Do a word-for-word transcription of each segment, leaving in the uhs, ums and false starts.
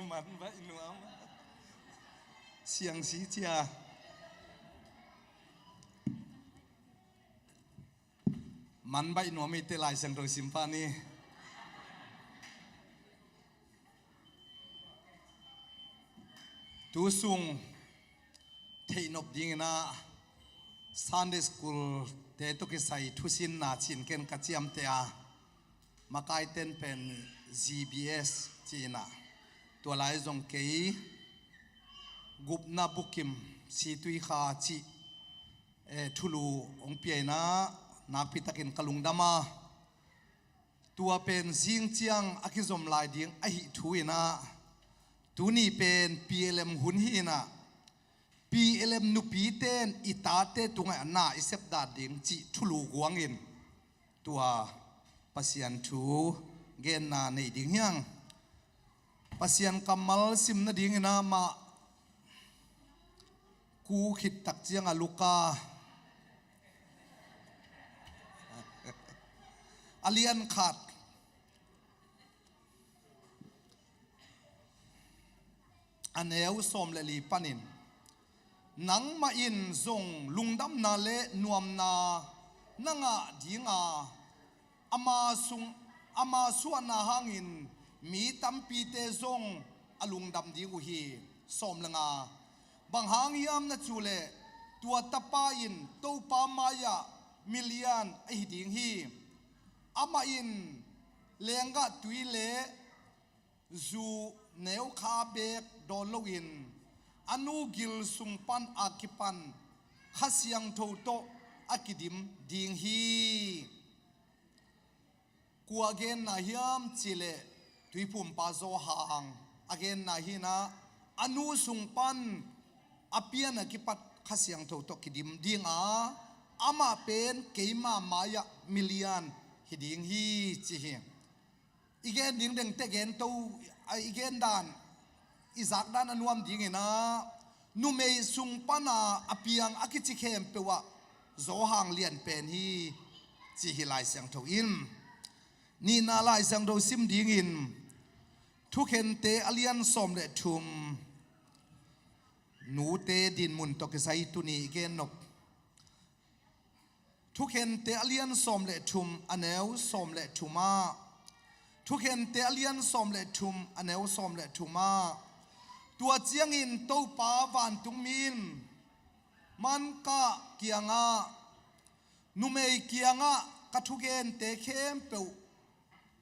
Man baih nuam. Siang si cia. Man baih nuam i te Lai Siangtho sim pah ni. Tu sung theihnop dingin ah Sunday school te tawh kisai thusinna cih ken ka ciamteh a, makaiten pen G B S ci-in ah, tua lai zong kei gupna bukim Situikha cih, eh, thulu hong pia in ah nakpi takin ka lungdam a, tua pen zing ciang a kizom lai ding ahi thu in ah, tuni pen P L M hun hi in ah, P L M nupite in i tate tungah na i sep dan ding cih thulu guangin tua Pasian thu genna nei ding hi hang. Pasian kammal sim nadingin ah mah ku khit tak ciangah Luka a lian khat, a neu sawm le li panin, nangmah in zong lungdamna le nuamna na ngah ding a, ama sung, ama suahna hangin mi tampite zong a lungdam ding uh hi. Sawm le nga, bang hang hiam na cih leh tua tapa in Topa mai-ah milian ahi ding hi. Amah in lenggah tui le zu neukha beek dawn loin a nu gil sung pan a kipan Kha Siangtho tawh a kidim ding hi. Kua a genna hiam cih leh Tuiphumpa Johan a genna hi in ah, a nu sung pan a pian a kipat Kha Siangtho tawh kidim ding a, amah pen keima mai-ah milian hi ding hi ci hi. I gen ding dengte gen to, a, i gen dan, i zak dan a nuam dingin ah, numei sung pana a piang a kici khempeuh ah Johan lian pen hi ci hi Lai Siangtho in. Nihna Lai Siangtho sim dingin Thukhente a lian sawm le thum, nute dinmun tawh kisai tuni i gen nop. Thukhente a lian sawm le thum, a neu sawm le thum ah. Thukhente a lian sawm le thum, a neu sawm le thum ah, tua ciangin Topa vantungmi in Manka kiangah, numei kiangah ka thugente khempeuh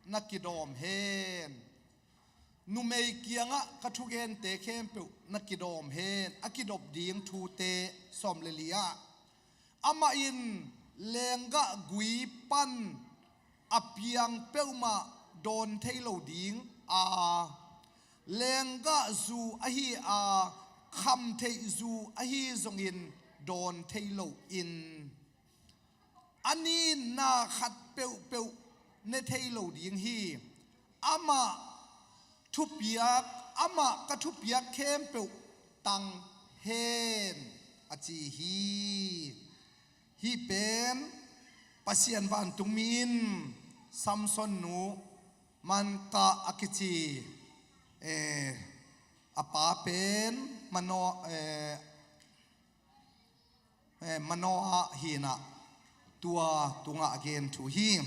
na kidawm hen. Numei kiangah ka thugente khempeuh na kidawm hen, a kidop ding thute. Sawm le li ah, amah in lenggah gui pan a piang peuhmah dawn thei lo ding a, lenggah zu ahi a, khamtheih zu ahi zongin dawn thei loin, a nitna khat peuhpeuh ne thei lo ding hi. Amah thupiak, amah ka thupiak khempeuh tang hen, a ci hi. Hih pen Pasian vantungmi in Samson nu Manka a kici, eh, a pa pen Mano-, eh, eh, Manoah hi in ah, tua tungah a gen thu hi.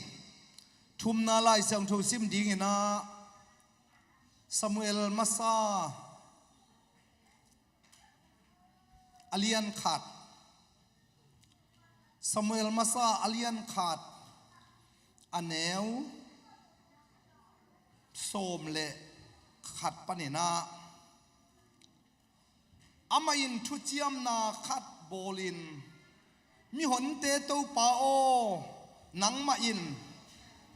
Thumna Lai Siangtho sim dingin ah Samuel Masa a lian khat, Samuel Masa a lian khat, a neu sawm le khat panin ah, amah in thuciamna khat bawlin, mihonte Topa aw, nangmah in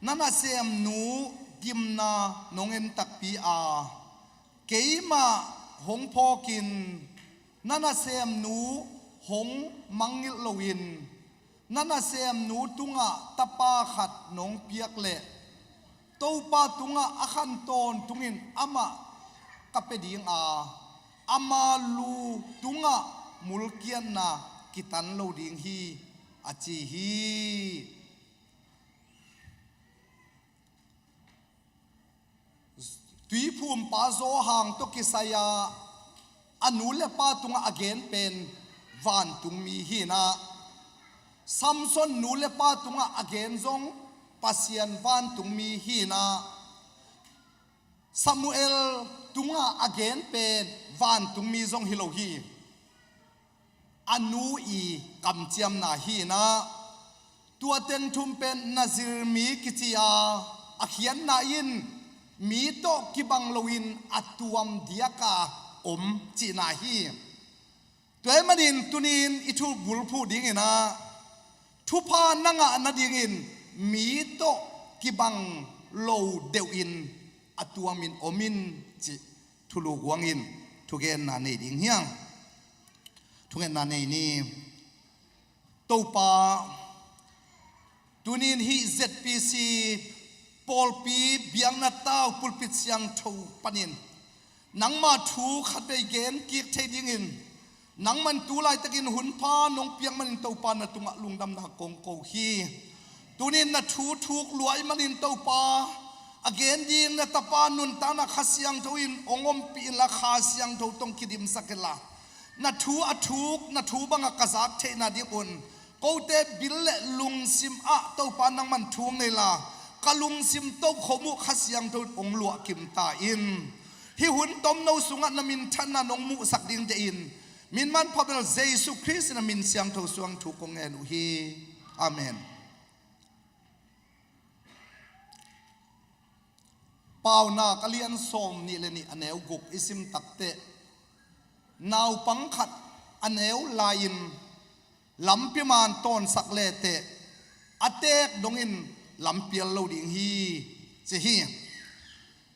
na nasemnu gimna nong en takpi a, keimah hong phawkin na nasemnu hong mangngilh loin, na nasemnu tungah tapa khat nong piak leh, Topa tungah a khan tawntungin amah ka pia ding a, ama lu tungah mulkiatna kitan lo ding hi, a ci hi. Tuiphumpa Johan tawh kisai-a a nu le pa tungah a gen pen vantungmi hi-in ah, Samson nu le pa tungah a gen zong Pasian vantungmi hi-in ah, Samuel tungah a gen pen vantungmi zong hi lo hi. A nu i kamciamna hi-in ah, tua teng thum pen Nazir mi kici-a a khiatna in mi tawh kibang loin a tuam diaka om cihna hi. Tua ahih manin tuni-in i thu bulphuh dingin ah, thupha na ngah nadingin mi tawh kibang lo deuhin a tuamin om in cih thulu guangin thugenna nei ding hi hang. Thugenna nei ni. Topa, tuni-in hih Z P C pawlpi biakna tau pulpit siangtho panin nangma thu khatvei gen kik thei dingin, nangman tu laitakin hun pha nong piak manin Topa na tungah lungdamna kong ko hi. Tuni-in na thu thuk luai manin Topa, a gen ding na tapa nuntakna Kha Siangtho in hong ompih inla, Kha Siangtho tawh hong kidimsak inla, na thu a thuk, na thu bangah ka zak theihna ding un kote bil le lungsim ah Topa nangman thu hong nei la, ka lungsim tokhom uh Kha Siangtho in hong luahkim ta in. Hih hun tomno sungah na minthanna nong muhsak ding deih in, min manpha bel Jesu Khrist in a min siangtho suang thu kong ngen uh hi. Amen. Paunak a lian sawm nih le nih a neu guk i sim takteh, naupang khat a neu lai-in lampi maan tawnsak leteh a teek dongin lampial lo ding hi, ci hi.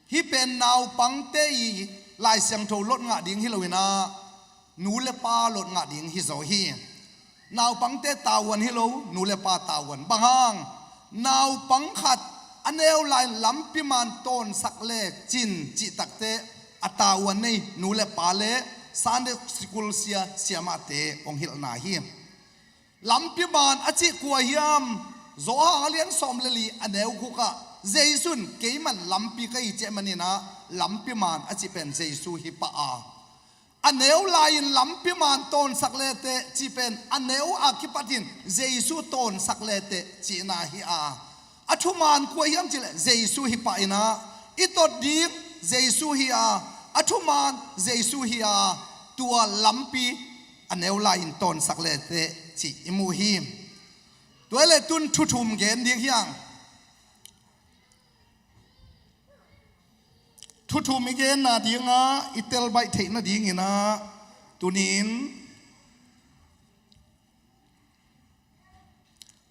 Hih pen naupangte i Lai Siangtho lot ngah ding hi loin ah, nu le pa lot ngah ding hi zaw hi. Naupangte tavuan hi lo, nu le pa tavuan. Bang hang? Naupang khat a neu lai-in lampi maan tawnsak lecin cih takteh a tavuan nei nu le pa le Sunday school sia siamahte hong hilhna hi. Lampi maan a cih kua hiam? Johan a lian sawm le li a neu gukah Jesu in, "Keiman lampi ka hi," ci ahih manin ah lampi maan a cih pen Jesu hi pah a, a neu lai-in lampi maan tawnsak leteh cih pen a neu a kipatin Jesu tawnsak leteh cihna hi a, a thumaan kua hiam cih leh Jesu hi pah in ah, i tot ding Jesu hi a, a thumaan Jesu hi a, tua lampi a neu lai-in tawnsak leteh cih i mu hi. Tua hi leh tun thu thum gen ding hi hang. Thu thum i genna dingah i telbaih theih nadingin ah, tuni-in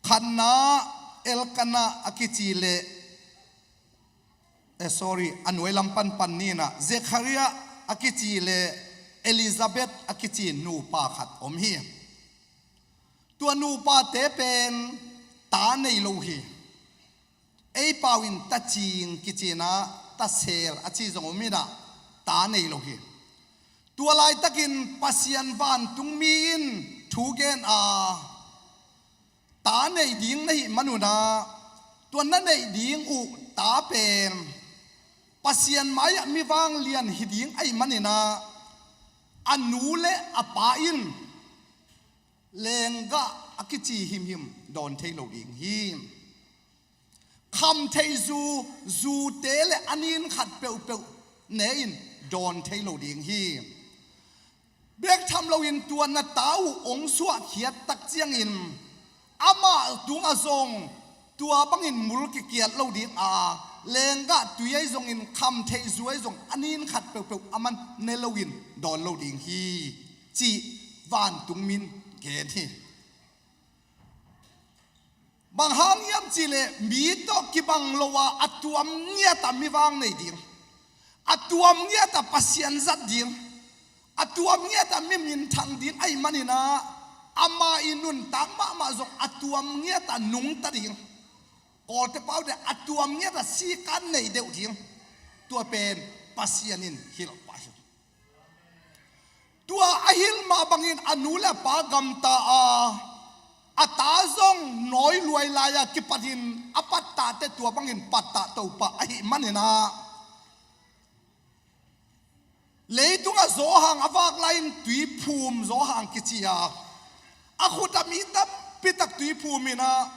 khatna Elkanah a kici le, eh, sorry, a nuai lam panpan ni-in ah Zekhariah a kici le Elizabeth a kici nupa khat om hi. Tua nupate pen ta nei lo hi. Ei pau in tacing kici-in ah tasel a ci zong om in ah, ta nei lo hi. Tua laitakin Pasian vantungmi in thu gen a, ta nei ding na hih manun ah, tua na neih ding uh ta pen Pasian mai-ah mi vanglian hi ding ahih manin ah, a nu le a pa in lenggah a kici himhim dawn thei lo ding hi. Khamtheih zu, zute le a nin khat peuhpeuh ne-in dawn thei lo ding hi. Bek tham loin tua na ta uh hong suahkhiat tak ciangin amah tungah zong tua bangin mul kikiat lo ding a, lenggah tui ahi zongin khamtheih zu ahi zong a nin khat peuhpeuh aman ne loin dawn lo ding hi, cih vantungmi in gen hi. Bang hang hiam cih leh mi tawh kibang lo a, a tuam ngiat a mi vang nei ding, a tuam ngiat a Pasian zat ding, a tuam ngiat a mi minthang ding ahih manin ah, ama i nuntak mahmah zong a tuam ngiat a nungta ding, Kawlte pau deuh a tuam ngiat a sikan nei deuh ding, tua pen Pasian in hilh pah hi. Tua a hilh mah bangin a nu le a pa gamta a, a ta zong nawi luai lai-a kipatin a pattah teh tua bangin pattah to pah ahih manin ah, Leitungah Johan a vak lai-in tuiphum Johan kici a, a khut ah mi tampi tak tuiphum in ah,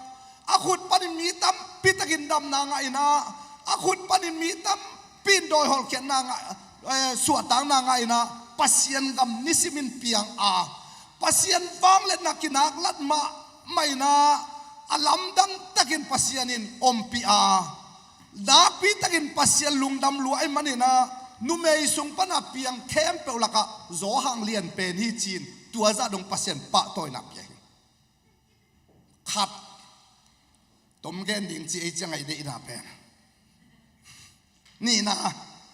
a khut panin mi tampi takin damna ngah in ah, a khut panin mi tampi in dawi hawlkhiatna ngah, eh, suahtakna ngah in ah, Pasian gam nisimin piang a, Pasian vangliatna kinaklat mahmah in ah, a lamdang takin Pasian in ompih a, nakpi takin Pasian lungdam lua ahih manin ah, numei sung pana piang khempeuh lakah Johan lian pen hi ci-in, tua zah dong Pasian pahtawina pia hi. Khat, tom gen ding ci ei ciang a i deihna pen. Nihna,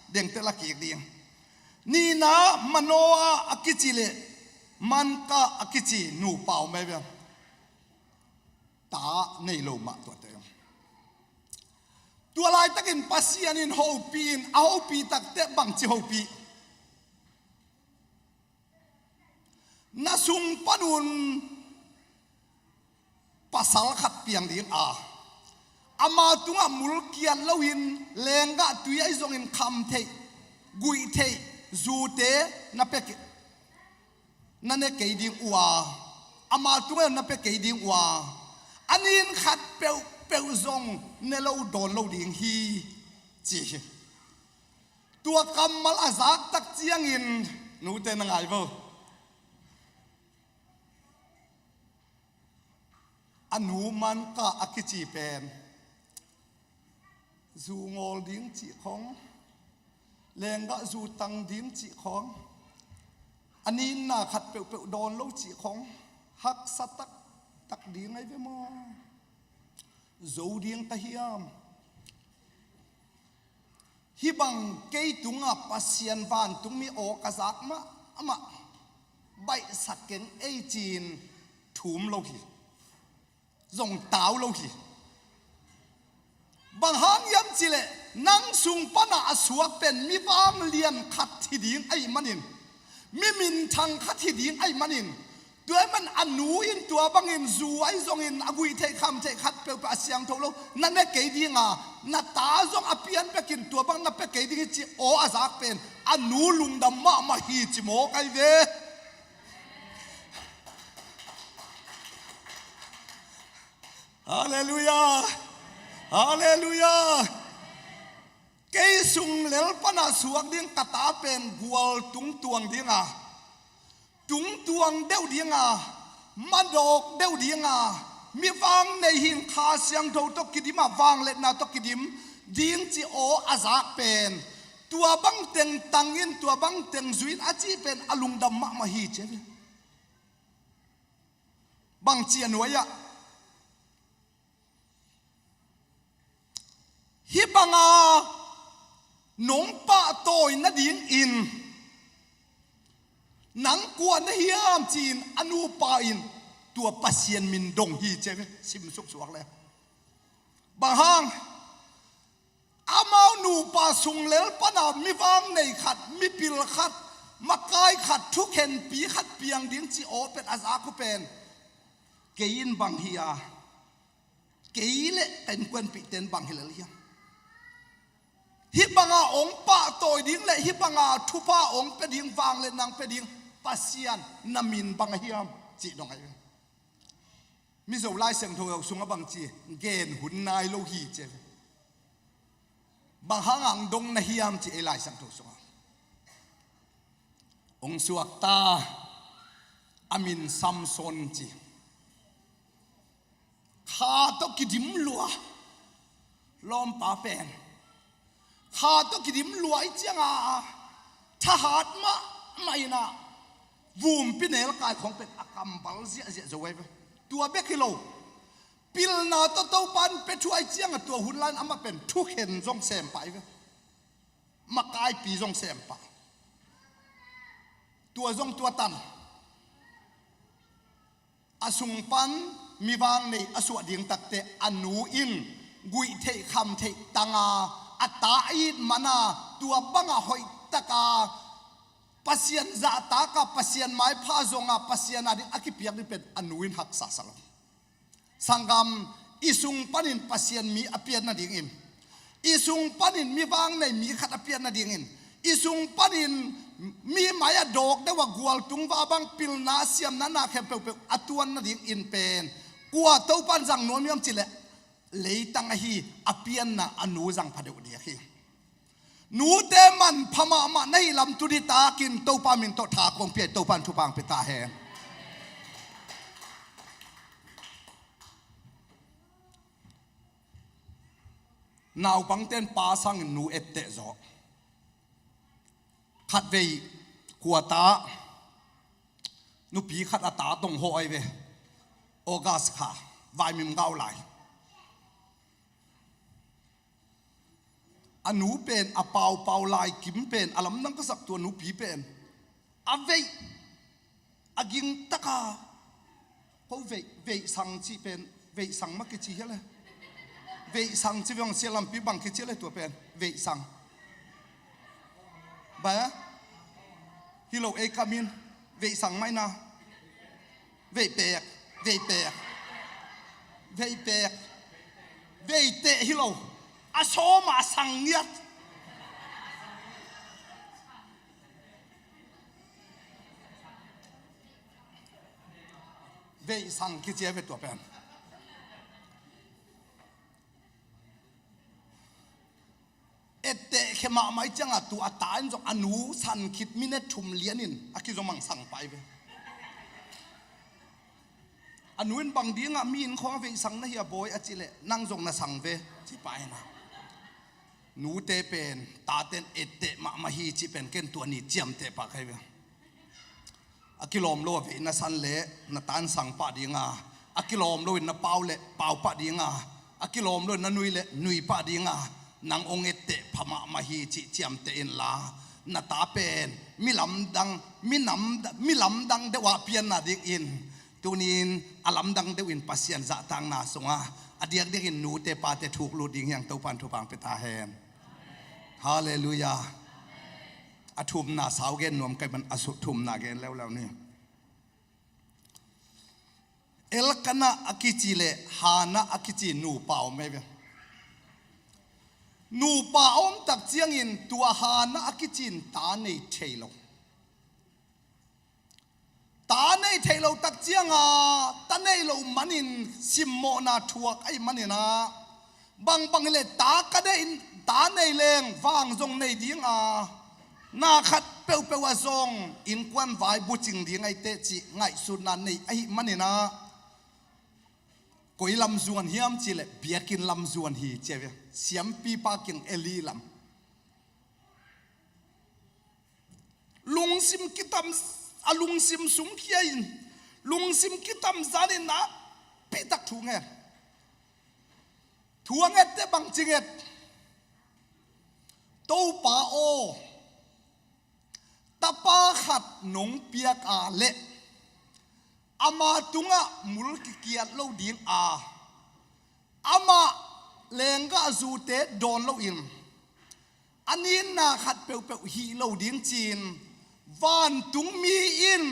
dengte la kik ding. Nihna, Manoah a kici le Milka a kici nupa om ei ve. Ta nei lo mah tuate. Tua laitakin Pasian in hopih in, a hopih takteh bangci hopih? Na sung panun pasal khat piang ding a, ama tungah mulkiat loin lenggah tui ahi zongin kham theih, guih theih zute na pia kei, na ne kei ding uh a, ama tungah na pia kei ding uh a, a nin khat peuhpeuh zong ne lo dawn lo ding hi, ci hi. Tua kammal a zak tak ciangin, nute na ngai vo. A nu Milka a kici pen zu ngawl ding cih khong, lenggah zu tang ding cih khong, a ninna khat peuhpeuh dawn lo cih khong, haksa taktak ding ahi ve maw? Zo ding ka hiam? Hih bang kei tungah Pasian vantungmi aw ka zak mahmah, baihsak keng ei ci-in thum lo hi. Zong tau lo hi. Bang hang hiam cihleh, nang sung pana a suak pen mi vanglian khat hi ding ahih manin, mi minthang khat hi ding ahih manin, tua ahih man a nu in tua bangin zu ahi zongin a guih theih kham theih khat peuhpeuh a siangtho lo na ne kei ding a, na ta zong a pian bekin tua bang na pia kei ding hi ci aw a zak pen a nu lungdam mahmah hi ci mawk ahi ve. Halleluiah. Halleluiah. Kei sung lel pana suak ding ka ta pen gual tungtuang ding a, tungtuang deuh ding a, madawk deuh ding a, mi vang nei hi-in Kha Siangtho tawh kidim a, vangliatna tawh kidim ding ci aw a zak pen, tua bang teng tangin, tua bang teng zui-in a cih pen a lungdam mahmah hi ci hi. Bangci a nuai-ah? Hih banga nong pahtawi nadingin nang kua na hiam ci-in a nupa in tua Pasian min dong hi ci ve, sim suksuak le. Bang hang? Amau nupa sung lel pana mi vang nei khat, mipil khat, makai khat, thukhenpi khat piang ding ci aw pen a zak uh pen, kei in bang hi a, kei le ka innkuanpihte in bang hi lel hiam? Hih banga ong pahtawi ding le hih banga thupha ong pia ding, vangliatna ong pia ding Pasian na min bang a hiam cih dong ahi ve. Mizo Lai Siangtho sungah bangci, gen hun nai lo hi ci ve. Bang hang ang dong na hiam ci ei Lai Siangtho sungah? Ong suakta, a min Samson ci. Kha tawh kidim lua lawmpa pen, kha tawh kidim lua i cianga thahat mahmah in ah, vumpi nelkai khong pen a kambal ziahziah zo ahi ve. Tua bek hi lo, pilna tawh Topa in pia thu ahi cianga tua hun lai-in amah pen thukhen zong sem pah ahi ve. Makaipi zong sem pah. Tua zong tua tan. A sung pan mi vang nei a suah ding takteh a nu in guih theih kham theih tanga, a ta a it mana, tua banga hoihtaka Pasian zahtak a, Pasian maipha zonga, Pasian ading a kipiak ding pen a nu in haksa sa lo. Sanggam, i sung panin Pasian mi a pian nadingin, i sung panin mi vang nei mi khat a pian nadingin, I sung panin mi mai-ah dawk deuh a gualtung va bang pilna siamna na khempeuh peuh a tuan nadingin pen kua Topan zang nuam hiam cih leh leitang ahi a pianna a nu zang pha deuh ding hi. Nute manpha mahmah na hih lam tu nitakin Topa min tawh tha kong pia, Topan thupha pia ta hen. Naupangte'n pa sangin nu etteh zaw. Khatvei kua ta, nupi khat a ta tong hawh ahi ve. August kha, vaimim gau lai. A nu pen, a paupau lai kim pen, a lamdang ka sak tua nupi pen a veih, a ging taka, ko veih, veih sang cih pen, veih sang mah kici hia le. Veih sang ci veng sia lampi bang kici le tua pen, veih sang. Ba, hi lo ei kamin, veih sang mai na. Veih pek, veih pek, veih pek, veih teh hi lo. A sawm a sang ngiat. Veih sang kici a ve tua pen. Etteh khia mahmah i cianga tu a ta in zong a nu san khit minute thum lianin a kizom ang sang pai ve. A nu in bang dinga mi inn khawng a veih sang na hia bawi a cih leh nang zong na sang ve ci pai na. Nute pen taten etteh mahmah hi cih pen ken tua ni ciamteh pah kai ve. A kilawm lo a veih na san le na tan sang pah dinga, a kilawm lo in na pau le pau pah dinga, a kilawm lo in na nui le nui pah dinga, nang ong etteh pha mahmah hi cih ciamteh inla, na ta pen mi lamdang, mi namda-, mi lamdang deuh ah pianna dingin tunin a lamdang deuh in Pasian zahtakna sungah a diakdiakin nute pate thuk lut ding hi hang, Topan thupha pia ta hen. Halleluiah. A thumna sau gen nuam kai ban a su thumna gen leuleu ni. Elkana a kici le Hana a kici nupa om ei ve. Nupa a om tak ciangin tua Hana a kicin ta nei thei lo. Ta nei theih lo tak cianga ta nei lo manin simmawhna thuak ahi maninah, bangbang hileh ta ka nei, ta nei leng vang zong nei dinga, na khat peuhpeuh ah zong innkuan vai bucing ding ahi teh cih ngaihsutna nei ahi maninah, koi lam zuan hiam cihleh biakinn lam zuan hi ci a ve. Siampipa kiang Eli lam. Lungsim kitam, a lungsim sungkhia in, lungsim kitamzan in nakpitak thu nget. Thu a ngette bangci nget. Topa aw, tapa khat nong piak a leh ama tungah mul kikiat lo ding a, amah lenggahzute dawn loin a ninna khat peuhpeuh hih lo ding ci-in vantungmi in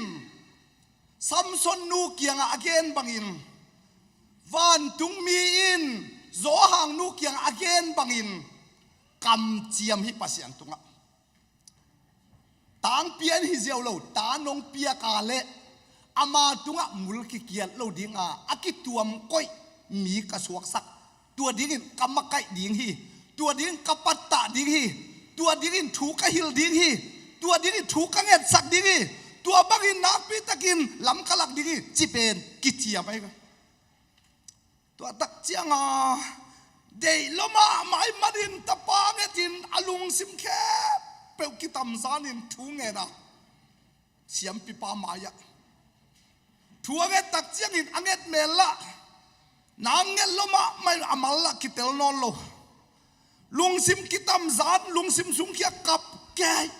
Samson nu kiangah a gen bangin, vantungmi in Zohang nu kiangah a gen bangin kamciam hi Pasian tungah. Tangpian hi ziau lo, ta nong piak a leh ama tungah mul kikiat lo dinga a kituam koih mi ka suaksak. Tua dingin ka makaih ding hi. Tua dingin ka pattah ding hi. Tua dingin thu ka hilh ding hi. Tua dingin thu ka ngetsak ding hi. Tua bangin nakpitakin lam ka lak ding hi, ci pen kiciam ahi ve. Tua tak cianga deih lo mahmah ahih manin tapa ngetin a lungsim khempeuh kitamzanin thu nget a, siampipa mai-ah thu a nget tak ciangin a nget mel lah, nang nget lo mahmah in a mal lah kitel nawn lo. Lungsim kitamzan, lungsim sungkhia kap kei.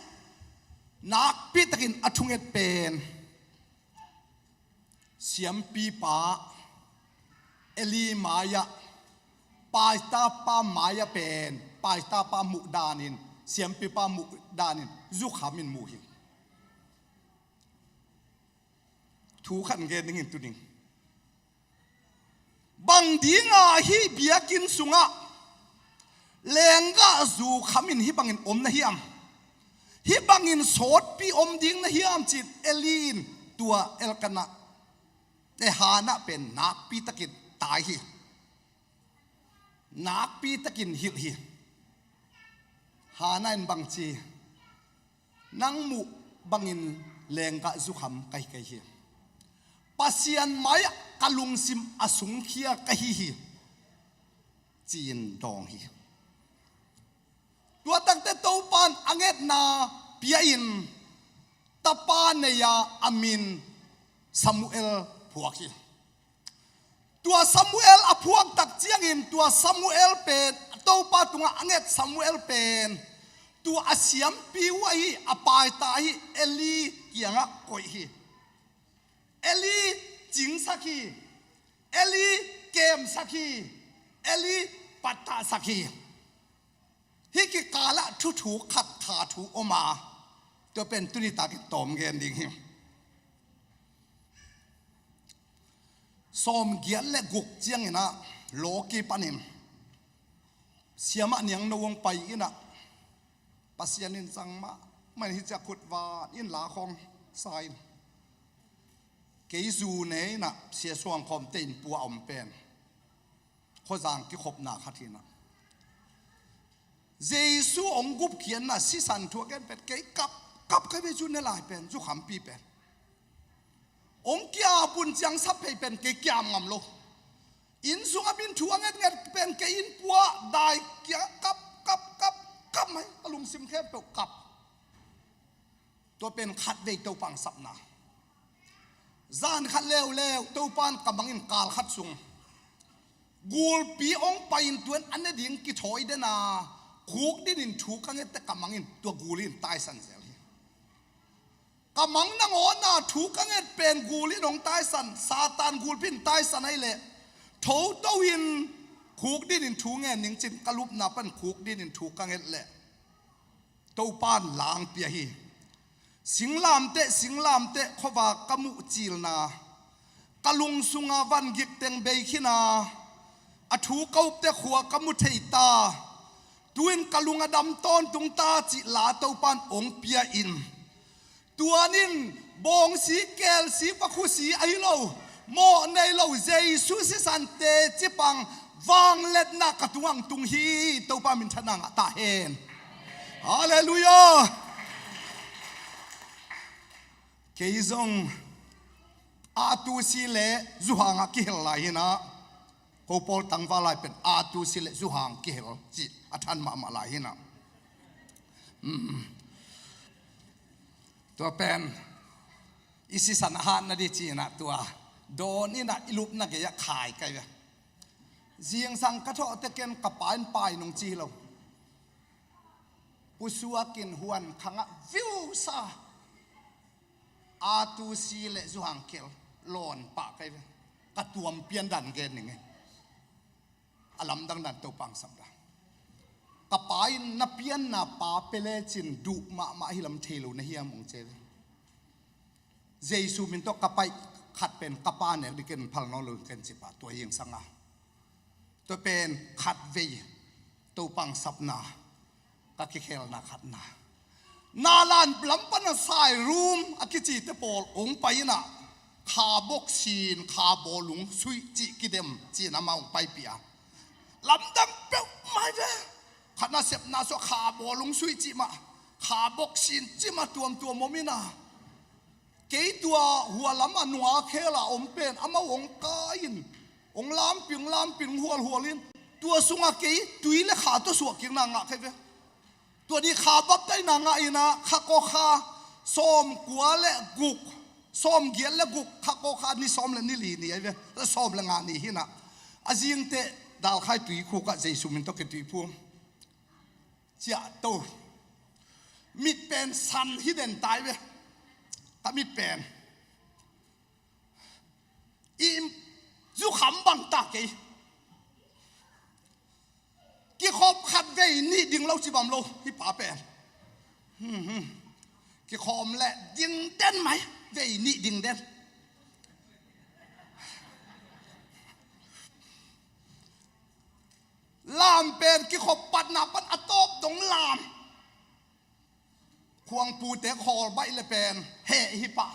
Nakpitakin a thunget pen siampipa Eli mai-ah paistapa mai-ah pen paistapa muh danin, siampipa muh danin zukham in muh hi. Thu khat gen dingin tu ding. Bang dinga hih biakinn sungah lenggah zukham in hih bangin om na hiam? sawtpi om ding na hiam ci-in Eli in tua Elkanah, eh, Hannah pen nakpi takin tai hi. Nakpi takin hilh hi. Hannah in bang ci, nang muh bangin lenggah zukham ka hi kei hi. Pasian mai-ah ka lungsim a sungkhia ka hi hi, ci-in dawng hi. Tua takte Topa in a ngetna pia-in tapa nei-a a min Samuel phuak hi. Tua Samuel a phuak tak ciangin tua Samuel pen, Topa tungah a nget Samuel pen, tua a siampi uh ahi, a paita ahi Eli kiangah koih hi. Eli cingsak hi. Eli kemsak hi. Eli pattahsak hi. Hih kikalah thuthuk khat thathuk om a, tua pen tuni takin tawm gen ding hi. Sawmgiat le guk ciangin ah lawki panin siamah niangno hong pai in ah, Pasian in zang mahmah in, hih ciang khutvan in la khawng sa in, kei zu ne in ah Sia Suang Khawmte innpua a om pen khuazang kikhopna khat hi in ah, Jesu hong gupkhiatna sisan thu a gen pen kei kap, kap ka hi ve, zu ne lai pen, zukhampi pen. Hong kiap un ciang sap phei pen kei kiap ngam lo. Inn sungah min thu a ngetnget pen kei innpua dai kiangah kap, kap, kap, kap mai, ka lungsim khempeuh kap. Tua pen khatvei Topa hong sapna. Zan khat leuleu Topa in ka mang in kal khat sung gulpi hong pai in, tua in a ne ding kithawi den a, khukdin in thu ka nget teh ka mang in tua gul in taisan zel hi. Ka mang nangawn a thu ka nget pen gul in hong taisan, Satan gulpi in taisan ahih leh, thoto in khukdin in thu ngen ning ci-in ka lupna pan khukdin in thu ka nget leh Topa in la hong pia hi. Singlamteh, singlamteh khuavak ka muh cilna, ka lung sunga vangik teng bei khin a, a thu ka upte khua ka mu thei ta, tu-in ka lung a dam tawntung ta cih la Topa in hong pia in, tua in bawngsi, kelsi, vakhusi ahi lo, mawh nei lo, Jesu sisan teci pang vangliatna ka tungah hong tung hi. Topa minthanna ngah ta hen. Halleluiah. Kei zong A two C le zuhang ah kihel lai hi in ah, ko pawl tangval lai pen A two C le zuhang kihel cih a than mahmah lai hi in ah. Tua pen i sisan a hatna ding ci-in ah tua dawn in ah i lupna gei-ah khai ka hi ve. Zingsang ka thawh teh ken ka pa in pai nong ci hi lo. Pusuak in huan khangah viusa, A two C le zuhang kihel lawn pah ka hi ve. Ka tuam pian dan gen ning e. A lamdang dan Topa hong sap dan. Ka pa in na pianna pa pia lecin duh mahmah hi lam thei lo na hiam hong ci ve. Jesu min tawh ka paih khat pen ka pa nek ding ken phal nawn lo ken ci pah tua hi hong sang a. Tua pen khatvei Topa hong sapna, ka kikhelna khatna. Nalan lam pan a Sairum a kicite pawl hong pai in ah, kha bok sin, kha bawlung suih cih kidem ci-in amah hong paipih a. Lamdang peuhmah hi ve. Khatna sepna sua kha bawlung suih cih mah, kha bok sin cih mah tuamtuam om in ah. Kei tua hua lam a nua khel a om pen amau hong kai in, hong lamping, lamping, hong hualhual in, tua sungah kei tui le kha tawh suah kikna ngah ka hi ve. Tua ni kha baptaina ngah in ah, kha kawkha sawmkua le guk, sawmgiat le guk, kha kawkha ni sawm le ni li ni ahi ve, sawm le nga ni hi in ah. A zingteh Dalkhai tuikhuk ah Jesu min tawh kei tuiphum ciah to. Mit pen san hi den tai ve. Ka mit pen i zukham bang ta kei. Kikhop khat vei nih ding lo ci bang lo hi pa pen. Hmm, hmm. Kikhawm le ding den mai, vei nih ding den. Lam pen kikhop patna pan a tawp dong lam. Khuangpute khawl baih le pen heh hi pah.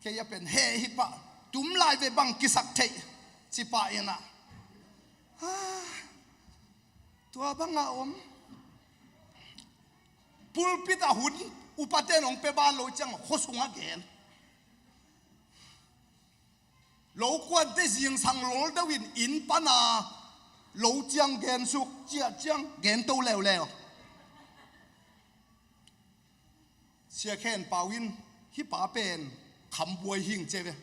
Kei a pen heh hi pah. Tum lai ve bang kisak theih ci pah in ah. Ah, tua banga om. Pulpit a hun upate nong pe ban lo ciang khuasung a gen. Lo kuante zingsang lol deuh in inn pana lo ciang gen suk, ciah ciang gen to leuleu. Sia Khen Pau in hih pa pen kham buai hing ci ve.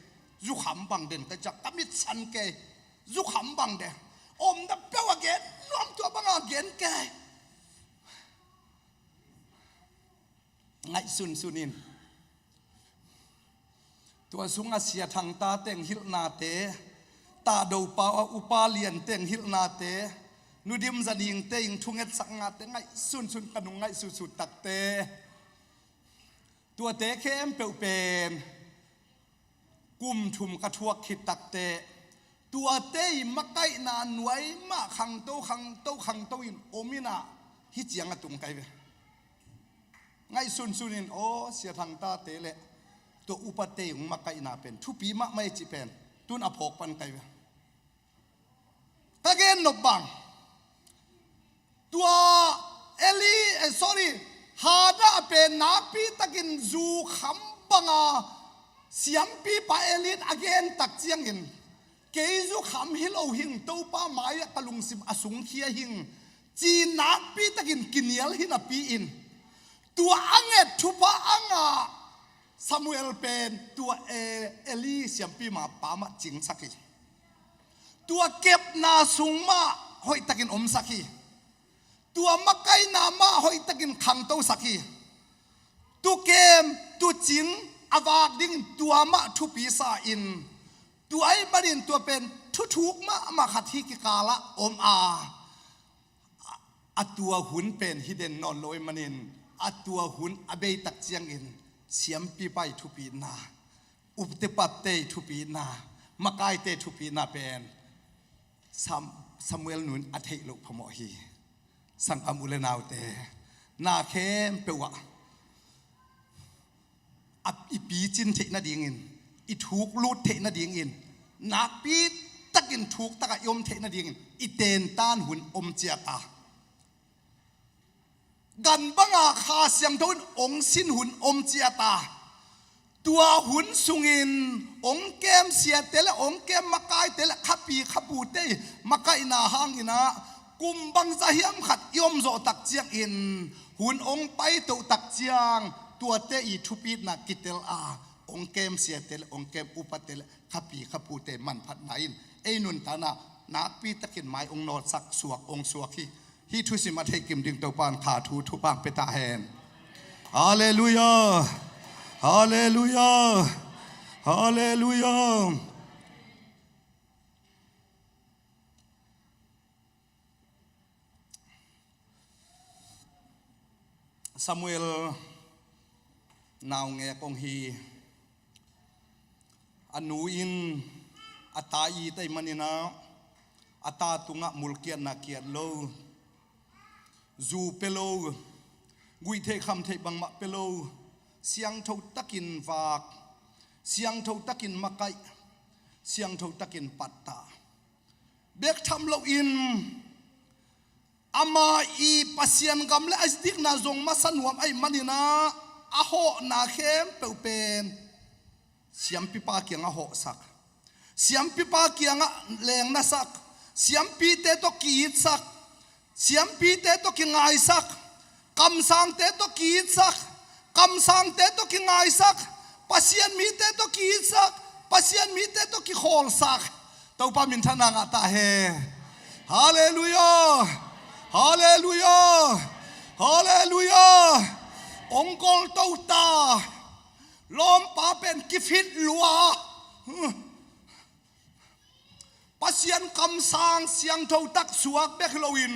Zukham bang den ka ciah ka mit san kei. Zukham bang den. Omna peuh a gen nuam tua banga gen kei. Ngaihsunsun in. Tua sungah Sia Thangta teng hilhnate, Tahdo Pau a upa lian teng hilhnate, Nu Dim Za Ning teng thungetsaknate ngaihsunsun ka nung ngaihsutsut takte. Tuate khempeuh pen kum thum ka thuak khit takte, tuate i makaihna nuai mah khangto, khangto, khangto in om in ah hih ciang a tung kai ve. Ngaihsunsun in, aw, Sia Thangtate le tua upate hong makaihna pen thupi mahmah e cih pen tun a phawk pan kai ve. Ka gen nop bang, tua Eli, eh, sorry, Hannah pen nakpi takin zukham banga siampipa Eli in a gen tak ciangin, kei zukham hi lo hing, Topa mai-ah ka lungsim a sungkhia hing, ci nakpi takin kinial hi napi in, tua a nget thupha a ngah Samuel pen tua, eh, Eli siampi ma pa mah cingsak hi. Tua kepna sung mah hoihtakin omsak hi. Tua makaihna mah hoihtakin khangtosak hi. Tukem, tucing a vak dingin tua mah thupi sa in, tua ahih manin tua pen thuthuk mahmah khat hi kikalah om a, a tua hun pen hi den nawn lo ahih manin, a tua hun a bei tak ciangin siampipa i thupitna, upate papate i thupitna, makaite thupitna pen Sam-, Samuel nu in a theih loh phamawh hi. Sanggam u le naute, na khempeuh ah a i picin theih nadingin, i thuk lut theih nadingin, nakpi takin thuk takah i om theih nadingin i tentan hun om ciat a, gan banga Kha Siangtho in ong sin hun om ciat a, tua hun sungin ong kem siate le ong kem makaite le khapi khapute i makaihna hangin ah kum bangzah hiam khat i om zawh tak ciangin hun ong paito tak ciang tuate i thupitna kitel a, ong kem siate le ong kem upate le khapi khapute manphatna in ei nuntakna nakpi takin mai ong nawtsak, suak ong suak hi. Hih thusim a theih kim ding Topa in kha thu thupha pia ta hen. Halleluiah. Halleluiah. Halleluiah. Samuel naungek ong hi. A nu in a ta it ahih manin ah a ta tungah mulkiatna kiat lo, zu pia lo, guih theih kham theih bangmah pia lo, siangtho takin vak, siangtho takin makaih, siangtho takin pattah bek tham loin, ama i Pasian gam le a dikna zong masa nuam ahih manin ah a hawhna khempeuh pen siampipa kiangah hawhsak, siampipa kiangah lengnasak, siampite tawh ki-itsak, siampite tawh kingaisak, kamsangte tawh ki-itsak, kamsangte tawh kingaisak, Pasian mite tawh ki-itsak, Pasian mite tawh kikhawlsak. Topa minthanna ngah ta hen. Halleluiah. Halleluiah. Halleluiah. Ong kol to ta. Lawmpa pen kifit lua. Pasian kamsang siangtho tak suak bek hi loin,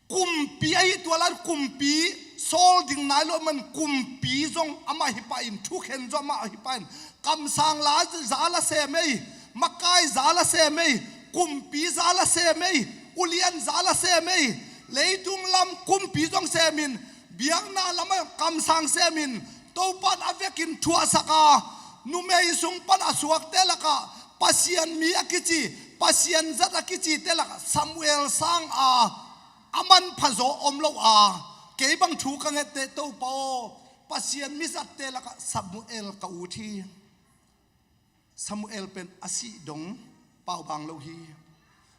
kumpi ahi tua lai kumpi sawl ding nai lo man, kumpi zong amah hi pah in, thukhen zong amah hi pah in, kamsang la, za la sem ei, makai za la sem ei, kumpi za la sem ei, ulian za la sem ei, leitung lam kumpi zong sem in, Biakna lamah kamsang semin Topan a vekin thuahsak a, numei sung pan a suakte lakah Pasian mi a kici, Pasian zat a kicite lakah Samuel sang a, a manpha zaw om lo a, kei bang thu ka ngette Topa aw, Pasian mi zatte lakah Samuel ka ut hi. Samuel pen a sih dong paubang lo hi.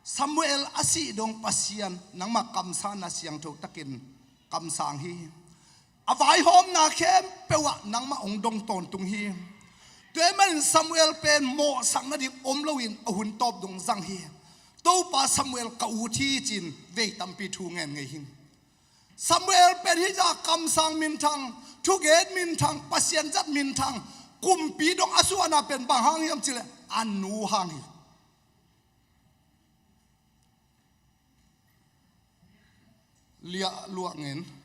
Samuel a sih dong Pasian nangmah kamsangna siangtho takin kamsang hi. A vaihawmna khempeuh ah nangmah hong dong tawntung hi. Tua ahih manin Samuel pen mawhsak nading om loin a hun tawp dong zang hi. Topa Samuel ka ut hi ci-in vei tampi thu ngen ngei hi. Samuel pen hih zah kamsang minthang, thugen minthang, Pasian zat minthang, kumpi dong a suahna pen bang hang hiam cih leh a nu hang hi. Liah luah ngen.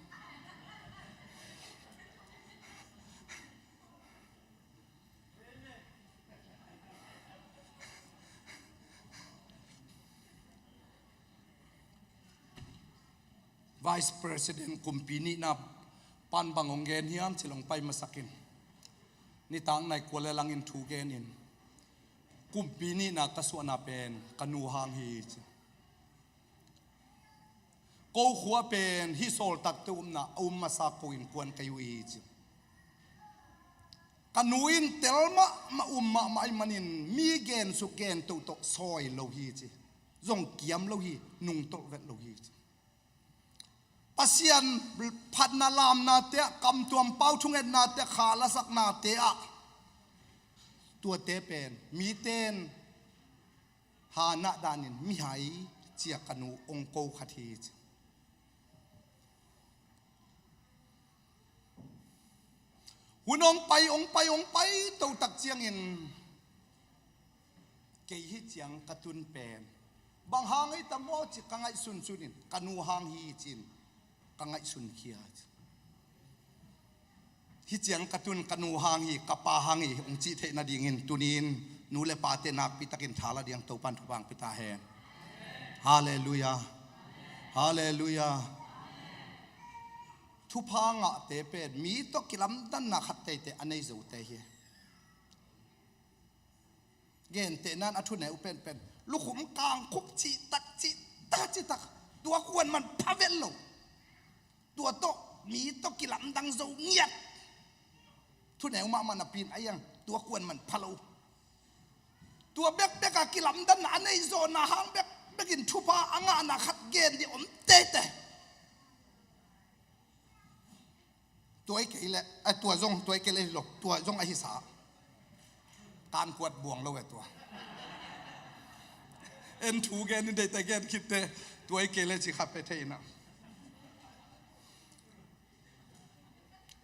Vice President kumpi nihna pan bang hong gen hiam cih leh hong pai masak in, nitak nai kua le lang in thu gen in, kumpi nihna ka suahna pen ka nu hang hi ci. Ko khua pen hih sawltakte upna a um masa ko innkuan ka hi uh hi ci. Ka nu in tel mahmah um mahmah ahih manin mi gensuk gento tawh sawi lo hi ci. Zong kiam lo hi, nungtolh vet lo hi ci. Pasian phatna lamnate ah, kamtuam pau thungetnate ah, kha lasaknate ah, tuate pen mite in Hannah danin mihai ci-a ka nu hong ko khat hi ci. Hun hong pai, hong pai, hong pai to tak ciangin kei hih ciang ka tun pen bang hang ei tam aw ci ka ngaihsunsun in ka nu hang hi ci-in ka ngaihsunkhia ci. Hih ciang ka tun ka nu hang hi, ka pa hang hi hong cih theih nadingin tuni-in nu le pate nakpi takin tha la ding Topan thupha hong pia ta hen. Halleluiah. Halleluiah. Thupha ngahte pen mi tawh kilamdanna khat teitei a nei zote hi. Gentehna in a thuneu penpen lukhum kangkhup cihtak, cihtak, cihtak, tua kuan man pha vet lo. Tua tawh mi tawh kilamdang zo ngiat. Thuneu mahmah napi in a iang tua kuan man pha lo. Tua bekbek a kilamdanna a neih zawhna hang bekbek in thupha a ngahna khat gen ding om teitei. Tua hi kei leh, eh, tua zong, tua hi kei leh hi lo, tua zong ahi sa. Kan kuat buang lo eh tua. En thu gen in deihte gen khitte, tua hi kei leh ci kha pe thei na.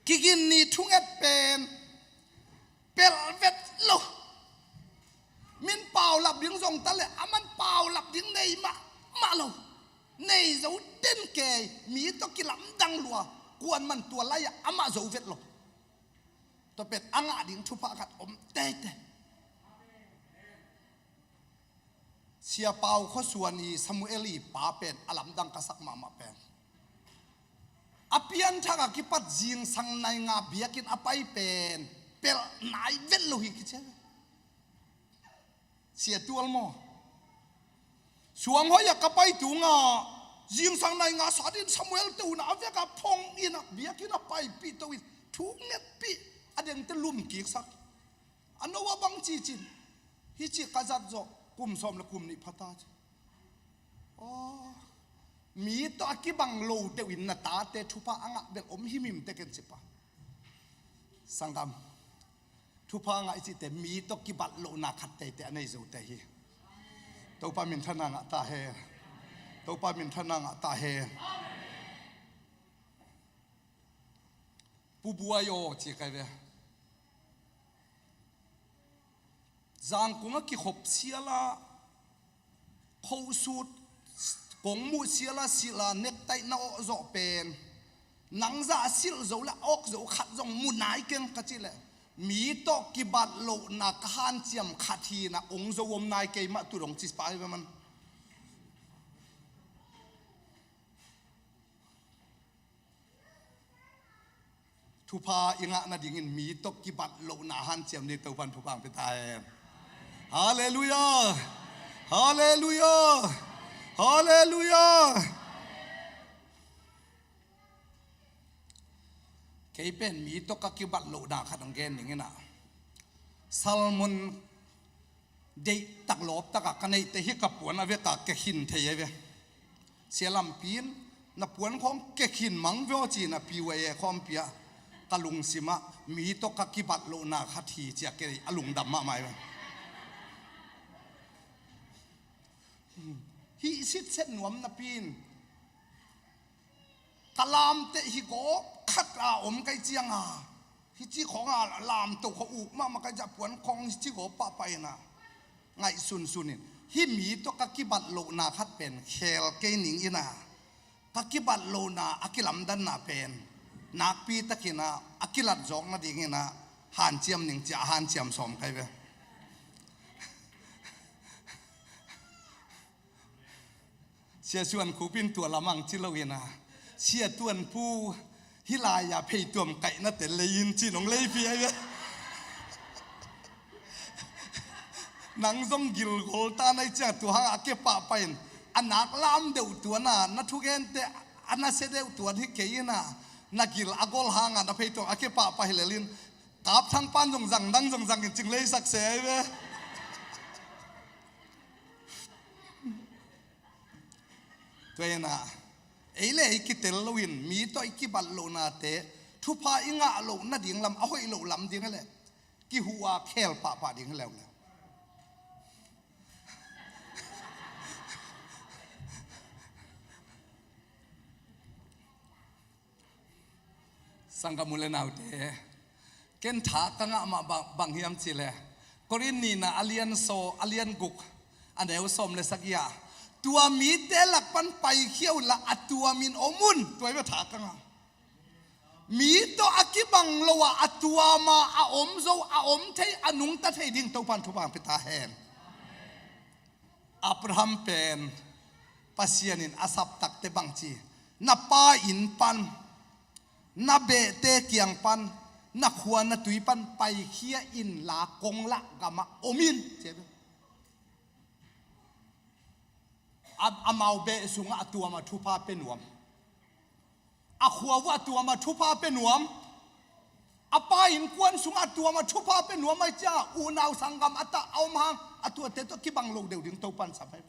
Kigin ni thunget pen pelh vet lo. Min paulap ding zong ta leh a man paulap ding nei mahmah lo. Nei zo den kei, mi tawh kilamdang lua, kuan man tua lai-ah amah zo vet lo. Tua pen a ngah ding thupha khat om teitei. Sia Pau Khuasuan i Samuel i pa pen a lamdang ka sak mahmah pen a pianthak a kipat zingsang nai nga biakinn a pai pen pelh nai vet lo hi kici. Sia tual maw? Suang hoih a ka pai tunga zingsang nai nga sa din Samuel te unah a vek a phong in a biakinn a paipih to in thu ngetpih a dengte lum kiksak. A no a bang cicin hi ci ka zat zawh kum sawm le kum nih phata ci. Aw, mi tawh a kibang lo deuh in na tate thupha a ngah bel om himhim te ken ci pa. Sanggam, thupha ngah i cihte mi tawh kibat lohna khat teitei a nei zote hi. Topa minthanna ngah ta hen. Topa minthanna ngah ta hen. Pu Buai aw ci kai ve. Zangkong a kikhop siala khosuit kong muh siala sila nektaih na awh zawh pen nang zah a silh zo le a awk zo khat zong mu nai keng ka cih leh mi tawh kibat lohna ka hanciam khat hi na ong zo om nai kei mah tu dong ci pa hi ve man. thupha i ngah nadingin mi tawh kibat lohna hanciam ding Topan thupha hong pia ta hen. Halleluiah. Halleluiah. Halleluiah. Kei pen mi tawh ka kibat lohna khat hong gen ning in ah, Salmon deihtak lawptak a ka neihte hi, ka puan a vek a kekhin thei a ve. Sia lampi in, "Na puan khawng kekhin mang ve aw," ci-in a piu a e khawmpi ah ka lungsim ah mi tawh ka kibat lohna khat hi ci-a kei a lungdam mahmah hi ve. Hih sitset nuam napi in, ka lamteh hi gawp khat a om kai cianga, hih ci khawng a lamto kha uk mahmah kai ciah puan khawng hih ci gawp pahpah in ah, ngaihsunsun in, hih mi tawh ka kibat lohna khat pen khel kei ning in ah, ka kibat lohna a kilamdanna pen nakpi takin ah a kilat zawk nadingin ah hanciam ning ci-a hanciam sawm kai ve. Sia Suan Khup in tua lamang ci lo in ah, "Sia Tuan Pu, hih lai-a phei tuam kaihna tel lei in," ci-in hong leipi ai ve. Nang zong gil gol ta nai ciang tua hang a ke pahpah in, a nak lam deuh tuan a, na thugente a nasia deuh tuan hi kei in ah, na gil a gol hang a na phei tuam a ke pahpah hi lel in, kap thang pan zong zang, nang zong zang in cing leisak se ai ve. Tua in ah, ei le ei kitel loin mi tawh i kibat lohnate, thupha i ngah loh nading lam, a hoih loh lam ding a le, kihuh a khel pahpah ding hi leuleu. Sanggam u le naute, ken tha ka ngah mah bang, bang hiam cih leh, Korin nihna a lian saw, a lian guk, a neu sawm le sagih ah, "Tua mite lak pan paikhia unla a tuamin om un," tua hi ve tha ka ngah. Mi tawh a kibang lo a, a tuam a, a om zo, a om thei, a nungta thei ding Topan thupha hong pia ta hen. Abraham pen Pasian in a saptakte bangci, "Na pa inn pan, na behte kiang pan, na khua na tui pan paikhia inla kong lah gamah om in," ci a, amau beh sungah a tuam a thupha pia nuam. A khua vuah a tuam a thupha pia nuam. A pa innkuan sungah a tuam a thupha pia nuam ai cia, unau sanggam a tah a om hang, a tuate tawh kibang lo deuh ding Topan sam ai.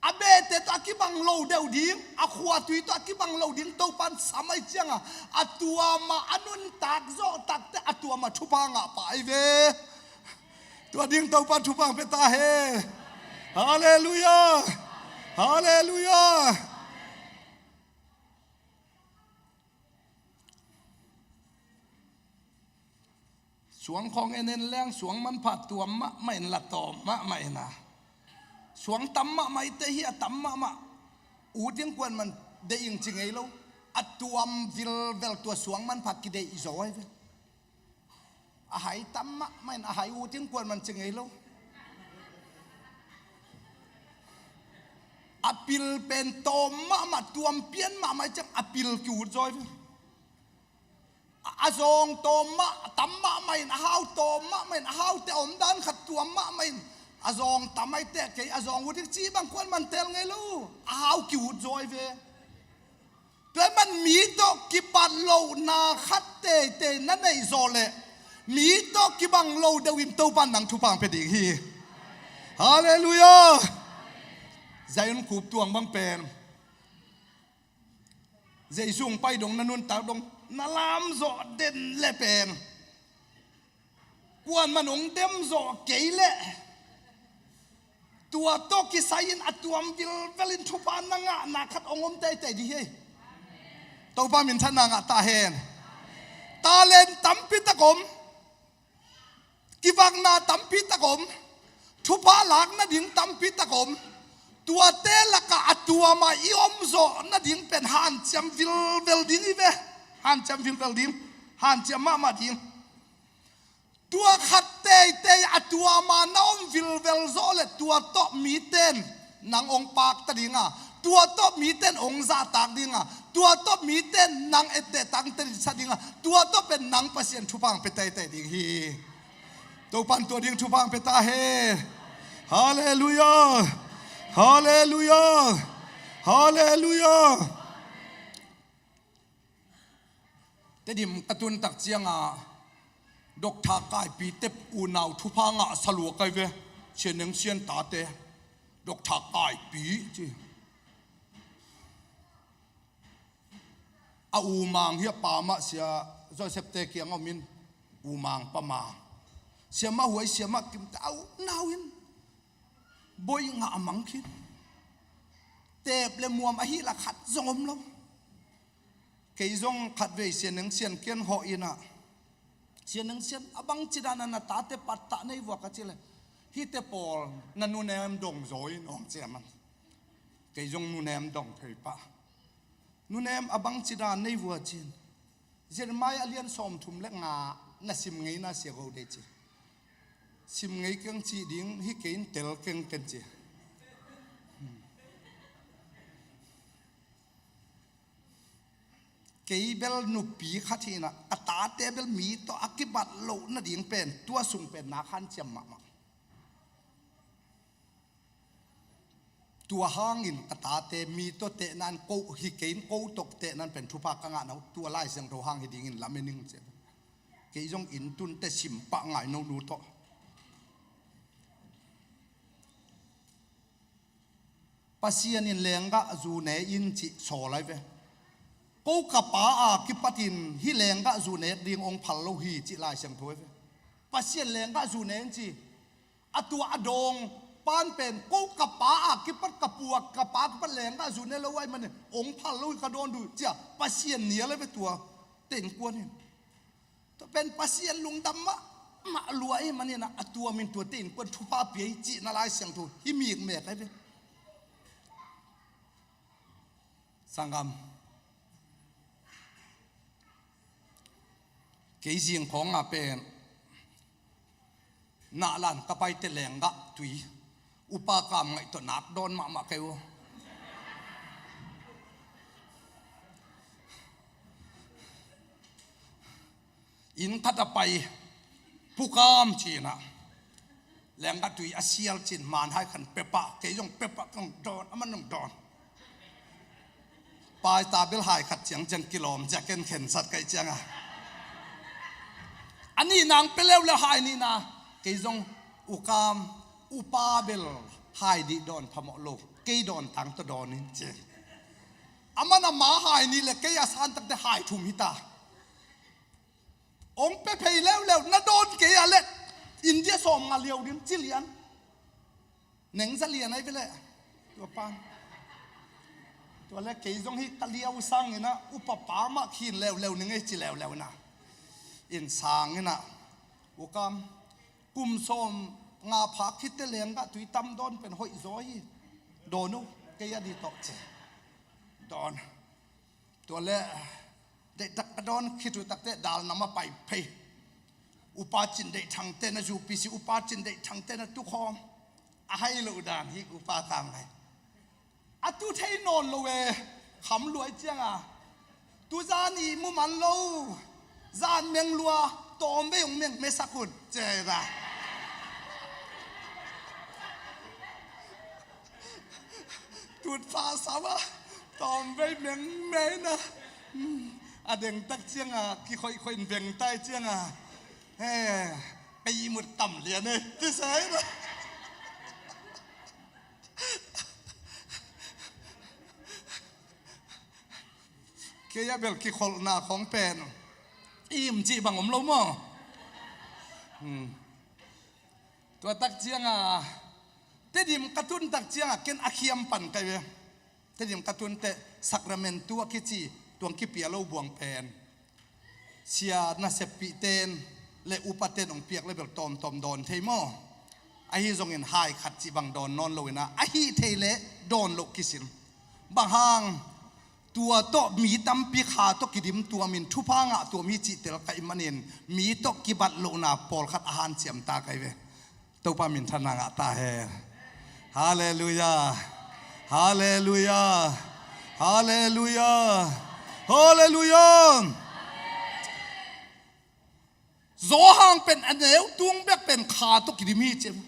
A behte tawh a kibang lo deuh ding, a khua tui tawh a kibang lo ding Topan sam ai cianga, a tuam a a nuntak zawh takte a tuam a thupha ngah pah ai ve. Tua ding Topan thupha hong pia ta hen. Halleluiah. Halleluiah. Suang khawng en en leng, suang manpha tuam mahmah in la tawm mahmah in a. Suang tam mahmah i te hi a tam mahmah. Ut ding kuan man deih ing ci ngei lo. A tuam vilvel tua suang manpha kideih zaw ai ve. A hai tam mahmah in a hai ut ding kuan man ci ngei lo. A pil pen tawm mahmah, tuam pian mahmah i ciang a pil ki-ut zaw ai ve. A, a zawng tawm mah, tam mahmah in, a hau tawm mahmah in, a haute a omdan khat tuam mahmah in, a zawng tam ai teh kei, a zawng ut ding ci bang kuan man teel ngei lo, a hau ki-ut zaw ai ve. Tua ahih man mi tawh kibat lohna khat teitei na neih zawh leh, mi tawh kibang lo deuh in Topan nang thupha hong pia ding hi. Halleluiah. Zion Khup tuang bang pen, Jesu hong pai dong, na nuntak dong, na lam zawh den le pen, kuan man hong dem zawh kei leh, tua tawh kisai-in a tuam vilvel in thupha na ngahna khat hong om teitei ding hi. Topa minthanna ngah ta hen. Talent tampi tak om. Kivakna tampi tak om, thupha lak nading tampi tak om, tuate lakah a tuama i om zawh nading pen hanciam vilvel ding hi ve. Hanciam vilvel ding, hanciam mahmah ding. Tua khat teitei a tuama na om vilvel zawh le tua tawh miten nang hong pakta dinga, Tua tawh mite in hong zahtak ding a, tua tawh mite in nang etteh tangte in sa ding a, tua tawh pen nang Pasian thupha hong pia teitei ding hi. Topa'n tua ding thupha hong pia ta hen. Halleluiah. Halleluiah. Halleluiah. Tedim ka tun tak ciangah Doctor Kaipi te unau thupha ngah sa lua kai ve. Sian Neng Sian tate Doctor Kaipi ci. A u Mang hi a, pa mah Sia Joseph te kiang a om in, u Mang pa Mang. Siamah Huai, Siamah Kim te a unau in boi ngah a mang khin. Teep le muam ahi la khat zong om lo. Kei zong khatvei Sian Neng Sian kiang hawh in ah, Sian Neng Sian, a bangci dan a na tate pattah nei vua ka cih leh, hihte pawl na nunem dong zaw in, hong ci a man. Kei zong nunem dong thei pah. Nunem a bangci dan nei vua ci in. Jeremiah a lian sawmthum le nga na sim ngei na, Sia Go Dei ci. Sim ngei keng cih ding hi kei in, tel keng ken ci. Kei bel nupi khat hi in ah, ka tate bel mi tawh a kibat loh nading pen tua sung pen nak hanciam mahmah. Tua hangin ka tate mi tawh tehna in ko hi kei in, ko tawh tehna in pen thupha ka ngahna uh, tua Lai Siangtho hang hi dingin lamen ing ci. Kei zong inn tun teh sim pah ngai no, nu tawh. Pasian in lenggah zu ne in cih sawl ai ve. Ko ka pa a kipatin hih lenggah zu nek ding hong phal lo hi cih Lai Siangtho ai ve. Pasian lenggah zu ne in ci. A tua a dawng pan pen, ko ka pa a kipat, ka pu a ka pa a kipat lenggah zu ne lo ahih manin hong phal lo hi, ka dawn duh ci a Pasian nial ai ve tuate innkuan in. Tua pen Pasian lungdam mahmah lua ahih manin ah, a tua min tuate innkuan thupha pia hi cihna Lai Siangtho hi mikmek ai ve. Sanggam, kei zing khawng a pen Nahlan ka pai teh lenggah tui, upa Kam Ngaih tawh nak dawn mahmah kei uh. Inn khat a pai, Pu Kam ci in ah, lenggah tui a sial cin, man hai khat pia pah, kei zong pia pah, kong dawn, amah nong dawn. Paita bel hai khat ciang ciang kilawm cia ken khensat ka hih ciang a, a nih nang pia leuleu hai nihna, kei zong, U Kam, upa bel hai nih dawn phamawh lo, kei dawn tang tawh dawn in ci. Amah na ma hai nih le kei a san tak teh hai thum hi ta. Hong pia phei leuleu, na dawn kei a leh India sawm nga liau ding ci lian. Neng za lian ai ve leh. Tua pan. Tua leh kei zong hih ka liau sangin ah, upa pa mah khin leuleu ning ei ci leuleu in ah. Inn sangin ah, U Kam, kum sawm nga pha khit teh lenggah tui tam dawn pen hoih zaw hi. Dawn uh, kei a di tawh ci. Dawn. Tua leh, deihtak ka dawn khit uh tak teh dal nam a pai phei. Upa Cin Deih Thang te na zu pi si, Upa Cin Deih Thang te na tukhawm. A hai loh dan hi, upa Kam Ngaih. A tu thei nawn lo e, kham lua hih ciang a. Tu zan ihmu man lo. Zan meng lua, tawm bei hong meng meisak hun. Ci a. Tutphah sau a, tawm bei meng mei na. A deng tak ciang a, kikhoihkhoih in veng tai ciang a. He, pei mut tam lian e, ci se na. Kei a bel kikholhna khawng pen im cih bang om lo maw? Hmm. Tua tak ciang a, Tedim ka tun tak ciang a, ken a khiam pan kai ve. Tedim ka tun teh, Sacramentu a kici, tuang kipia lo buang pen, sia naseppihte in le upaten hong piak leh bel tawmtawm dawn thei maw? Ahi zongin hai khat cih bang dawn nawn lo in ah, ahi thei leh dawn loh kisin. Bang hang, tua tawh mi tampi kha tawh kidim tuamin thupha ngah tuam hi cih tel ka hih manin, mi tawh kibat lohna pawlkhat a hanciam ta kai ve. Topa minthanna ngah ta hen. Halleluiah. Halleluiah. Halleluiah. Halleluiah. Johan pen a neu tung bek pen kha tawh kidim hi ci ve.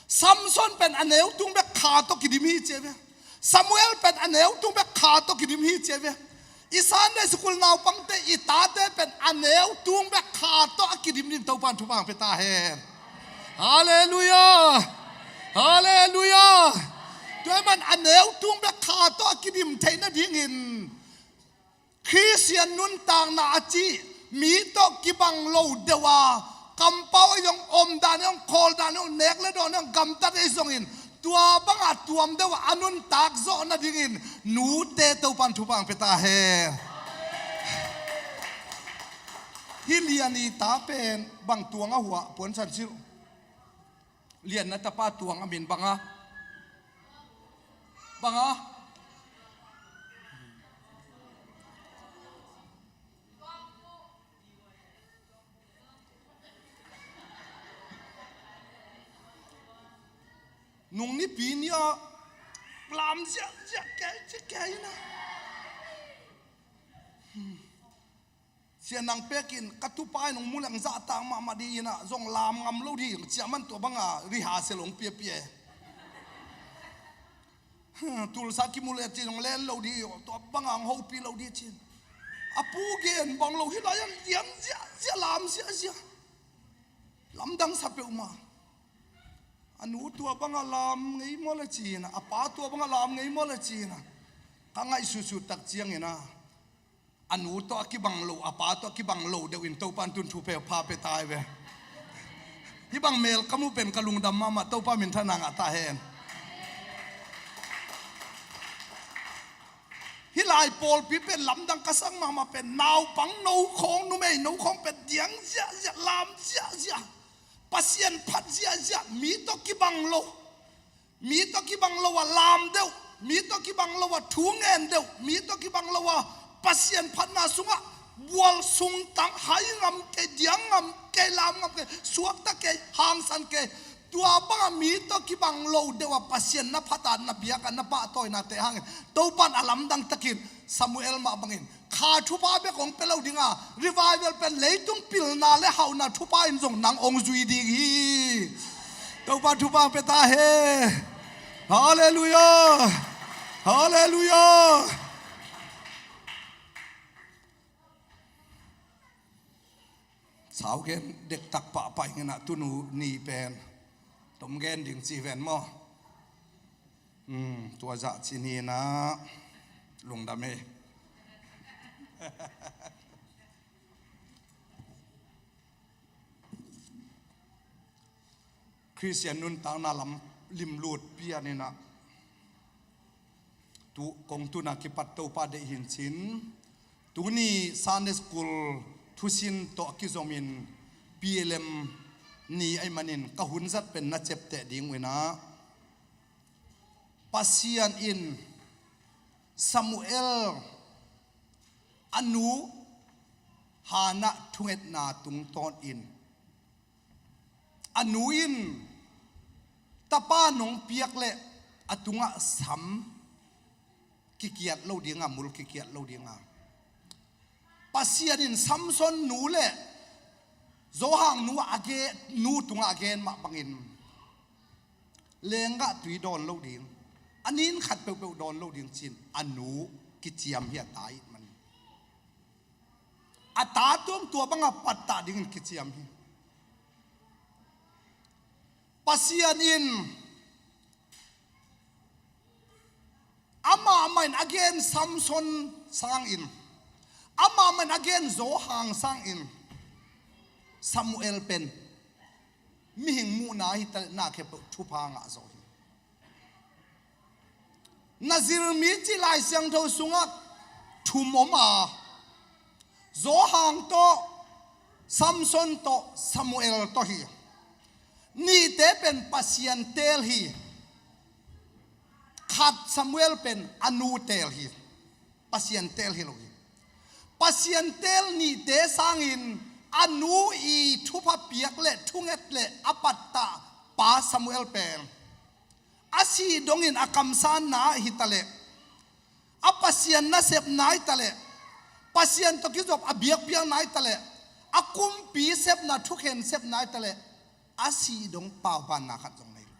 Samson pen a neu tung bek kha tawh kidim hi ci ve. Samuel pen a neu tung bek kha tawh kidim hi ci ve. I Sunday school naupangte, i tate pen a neu tung bek kha tawh a kidim ding Topan thupha pia ta hen. Halleluiah. Halleluiah. Tua ahih man a neu tung bek kha tawh a kidim theih nadingin Khristian nuntakna a cih mi tawh kibang lo deuh a, kampau a zong, omdan a zong, khawldan a zong, nek le dawn a zong, gamtat a zongin tua banga tuam deuh a, a nuntak zawh nadingin nute Topan thupha pia ta hen. Hih Lian i ta pen bang tuang a huah puansan silh. Lian na tapa tuang a min bang a? Bang a? Nung nipi ni a lam ziahziah kei ci kei na. Sia nang pekin ka tupa in hong mu leng zahtak mahmah dih in ah zong lam ngam lo dih, ciah man tua banga rehearsal hong piapia e. Tulsa kimu le cin hong len lo dih, tua banga hong hopih lo dih cin. A pu gen bang lo hi lai an lian ziahziah, lam ziahziah. Lamdang sa peuhmah. A nu tua banga lam ngei maw le cin ah, a pa tua banga lam ngei maw le cin ah, ka ngaihsutsut tak ciangin ah, a nu tawh a kibang lo, a pa tawh a kibang lo deuh in Topan tun thupha pia ta hi ve. Hih bang mel ka muh pen ka lungdam mahmah, Topa minthanna ngah ta hen. Hih lai pawlpi pen lamdang ka sak mahmah pen naupang no khawng, numei no khawng pen diang ziahziah, lam ziahziah. Pasian phat ziahziah, mi tawh kibang lo. Mi tawh kibang lo a lam deuh, mi tawh kibang lo a thu ngen deuh, mi tawh kibang lo a Pasian phatna sungah bual sungtang, hai ngam kei, diang ngam kei, lam ngam kei, suakta kei, hangsan kei. Tua banga mi tawh kibang lo deuh a Pasian na phat a, na biak a, na pahtawina teh hangin Topan a lamdang takin Samuel mah bangin kha thupha bek hong pia lo dinga, revival pen leitung pilna le hauhna thupha in zong nang hong zui ding hi. Topa thupha pia ta hen. Halleluiah. Halleluiah. Sau gen dektak pahpah ing in ah, tuni pen tom gen ding ci ven maw? Tua zah ci ni in ah, lungdam hi. Khristian nuntakna lam limlut pian in ah, tu kong tuna kipat Topa deih hi in cin, tuni Sunday school thusin tawh a kizomin P L M ni ahih manin ka hun zat pen na ciapteh ding uh in ah, Pasian in Samuel a nu Hannah thungetna tungtawnin a nu in tapa nong piak leh a tungah sam kikiat lo dinga, mul kikiat lo dinga, Pasian in Samson nu le Zohang nu a gen, nu tungah a gen mah bangin lenggah tui dawn lo ding, a nin khat peuhpeuh dawn lo ding cin a nu kiciam hi a ta ahih manin. A ta tuang tua banga pattah dingin kiciam hi. Pasian in amah mah in a gen Samson sangin, amah mah in a gen Zohang sangin Samuel pen mihing muhna hi ta leh na khempeuh thupha ngah zo hi. Nazir mi cih Lai Siangtho sungah thum om a, Zohang tawh, Samson tawh, Samuel tawh hi. Nihte pen Pasian teel hi. Khat Samuel pen a nu teel hi. Pasian teel hi lo hi. Pasian teel nihte sangin a nu i thupha piak le thunget le a pattah pa Samuel pen A sih dongin a kamsanna ah hi taleh, a Pasian nasepna ah hi taleh, Pasian tawh kizop a biakpiakna ah hi taleh, a kumpi sepna, thukhen sepna ah hi taleh, a sih dong paubanna khat zong nei lo.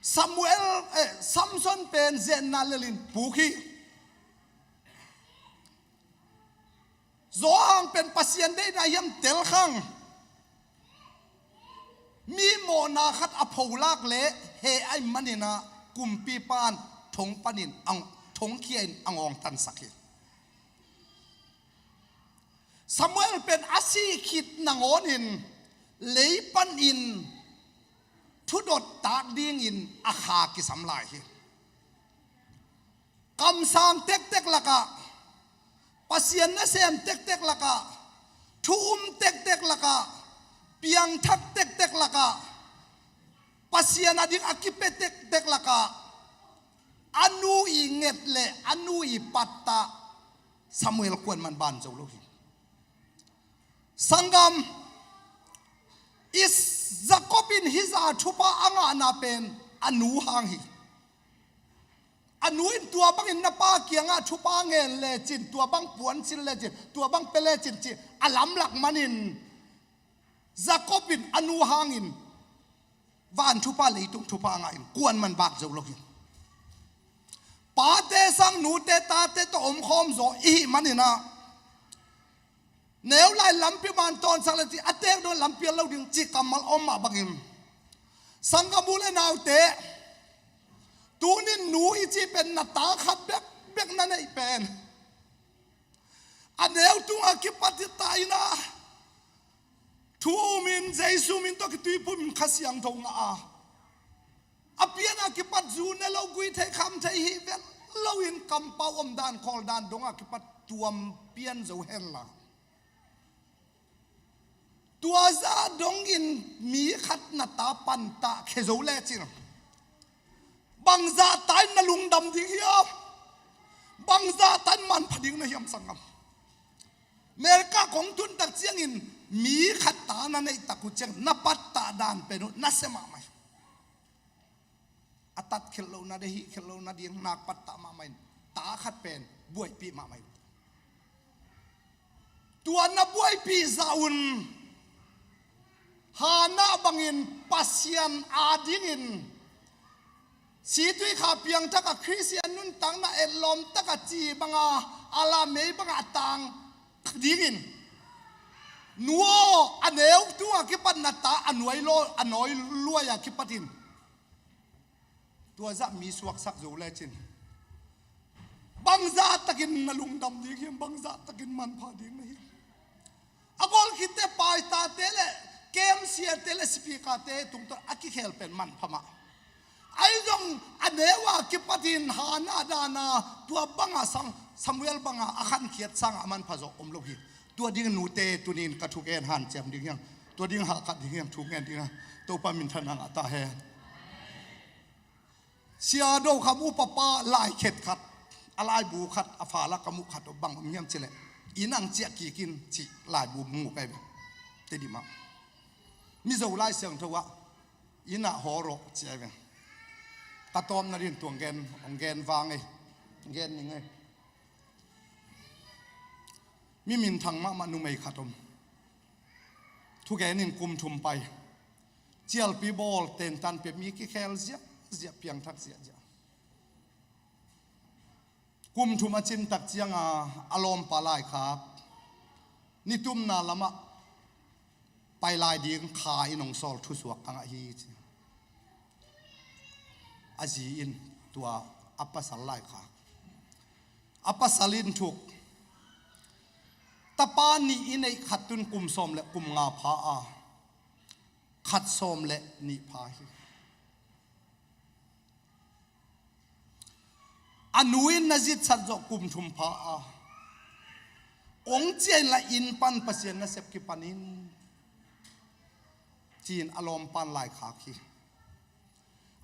Samuel, eh, Samson pen zenna lelin puk hi. Zo hang pen Pasian deihna hiam telkhang. Mi mawhna khat a pholak leh heh ahih manin ah kumpipa'n thong panin ang, thongkhia in a ngawngtansak hi. Samuel pen a sih khit nangawnin lei panin thudot tak dingin a kha kisam lai hi. Kamsang tektek lakah, Pasian nasem tektek lakah, thu um tektek lakah, piangthak tektek lakah, Pasian ading a kipia tektek lakah, a nu i nget leh a nu i pattah Samuel kuaman ban zo lo hi. Sanggam, i Jakob in hih zah thupha a ngahna pen a nu hang hi. A nu in tua bangin na pa kiangah thupha ngen lecin, tua bang puancil lecin, tua bang pia lecin ci a lamlak manin Jakob in a nu hangin van thupha, leitung thupha a ngahin kuaman bak zo lo hi. Pate sang nute tate tawh omkhawm zaw i hih manin ah, neu lai lampi man tawnsak le ci a tek dong lampi a lo ding ci kammal om mah bangin, sanggam u le naute, tunin nu i cih pen na ta khat bekbek na neih pen a neu tungah kipat hi ta in ah, thu umin, Jesu min tawh kituiphum in Kha Siangtho ngah a, a pianah kipat zu ne lo, gui thei kham thei hi vet loin kampau omdan khawldan dongah kipat tuam pian zo henla, tua zah dongin mi khat na ta pantah khia zo lecin, bangzah ta in na lungdam ding hiam? Bangzah ta in manpha ding na hiam sanggam? America kong tun tak ciangin mi khat ta na neih tak uh ciang na pattah dan pen uh nasia mahmah hi. A tat khelh lohna, deih khelh lohna ding nak pattah mahmah in, ta khat pen buaipih mahmah hi. Tua na buaipih zah un Hannah bangin Pasian adingin situikha piangthak a Khristian nuntakna etlawm tak a ci banga a la mei banga a tang dingin, nu aw, a neu tungah kipat na ta a nuai law, a nawi luai a kipatin tua zah mi suaksak zo lecin, bangzah takin na lungdam ding hiam? Bangzah takin manpha ding na hiam? A gol khitte paitate le kemsiate le sipikate tungtawn a kikhel pen manpha mah. Ahi zong a neu a kipatin Hannah dana tua banga sang, Samuel banga a khankhiat sanga a manpha zaw om lo hi. Tua ding nute tunin ka thugen hanciam ding hiam? Tua ding hahkat ding hiam? Thu ngen ding a, Topa minthanna ngah ta hen. Sia Do Kham upa pa laikhet khat, a laibu khat, a fa lak a muh khat bang om hiam cileh, inn ah ciah kik in cih laibu mu kai ve. Tedim ah, Mizo Lai Siangtho ah, inn ah hawl rawh ci ai ve. Ka tawpna ding tuang gen, hong gen vang ei, hong gen ning ei. Mi minthang mahmah numei khat om. Thugen in kum thum pai. Cialpi bawl, tentan pia, mi kikhel ziahziah, piangthak ziahziah. Kum thum a cin tak cianga a lawmpa laikhak, nitumna lamah pai lai ding kha in hong sawl thusuak a ngah hi ci. A zi in tua a pasal laikhak, a pasal in thuk, tapa nih i neih khat tun kum sawm le kum nga pha a, khat sawm le nih pha hi. A nu in na zitsat zawh kum thum pha a, hong ciah inla inn pan Pasian nasep kipan in, ci-in a lawmpan laikhak hi.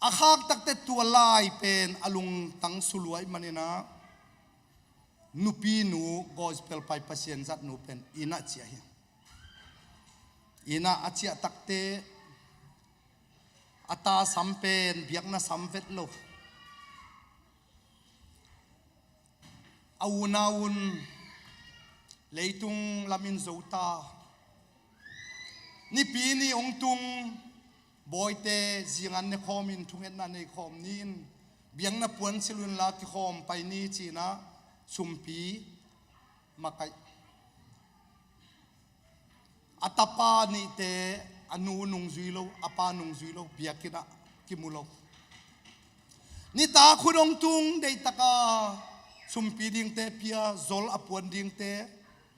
A khak takte tua lai pen a lungtang suluai maninah, nupinu gospel pai Pasian zatnu pen inn ah ciah hi. Inn ah a ciah takte A ta sam pen biakna sam vet lo. A unau un leitung lamin zo ta. Nipi ni hong tung, bawite zingan ne khawmin thungetna nei khawm ni-in biakna puan silh unla kikhawm pai ni ci-in ah sumpi makaih. A tapa nihte a nu nungzui lo, a pa nungzui lo, biakinn ah kimu lo. Nitak hun hong tung, deihtaka sumpi dingte pia, zol a puan dingte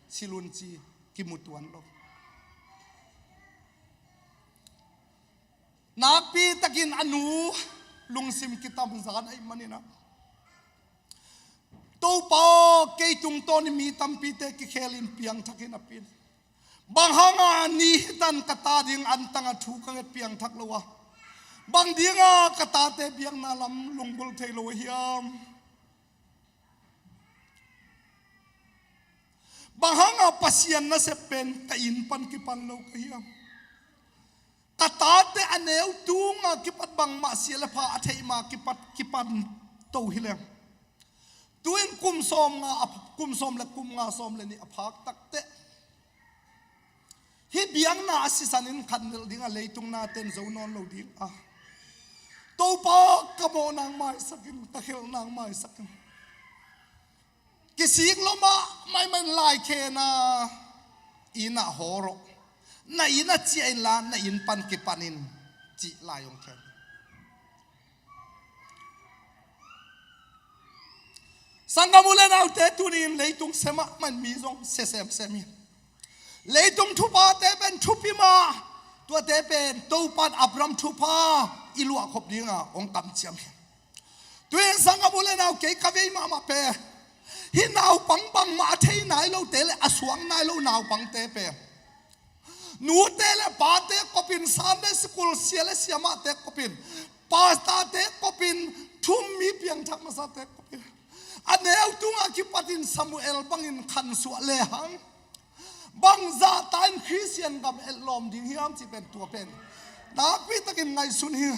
silh un ci, kimu tuan lo. Nakpi takin a nu lungsim kitamzan ahih manin ah, "Topa, kei tungtawn in mi tampite kikhelin piangthak hi napi-in, bang hanga ni hitan ka ta ding antanga thu ka nget piangthak lo a, bang dinga ka tate biakna lam lunggulh thei lo ahi hiam? Bang hanga Pasian nasep pen ka inn pan kipan lo ka hiam? Ka tate a neu tunga kipat bangmah sia le pha a theih ma kipat kipan to hi leng." Tu-in kum sawm nga a, kum sawm le kum nga, sawm le nih a phak takteh, hih biakna a sisan in khat nelh ding a, leitung nate'n zo nawn lo ding a, "Topa, ka mawhna hong maisak in, ka khelhna hong maisak in. Kisik lo mahmah in laikhen a inn ah hawl rawh. Na inn ah ciah inla, na inn pan kipan in," cih lai hong khen. Sanggam u le naute, tuni-in leitung sia mahmah in mi zong sia semsem hi. Leitung thuphate pen thupi mah, tuate pen Topa'n Abraham thupha i luahkhop dinga hong kamciam hi. Tu-in sanggam u le nau, kei ka vei mahmah pen, hih naupang bangmah a thei nai lote le a suak nai lo naupangte pen, nute le pate kopin, Sunday school sia le siamahte kopin, pastorte kopin, thu-um mi piangthak masate kopin, a neu tunga kipatin Samuel bangin khansuah lehang, bangzah ta in Khristian gam etlawm ding hiam cih pen, tua pen nakpi takin ngaihsun hi.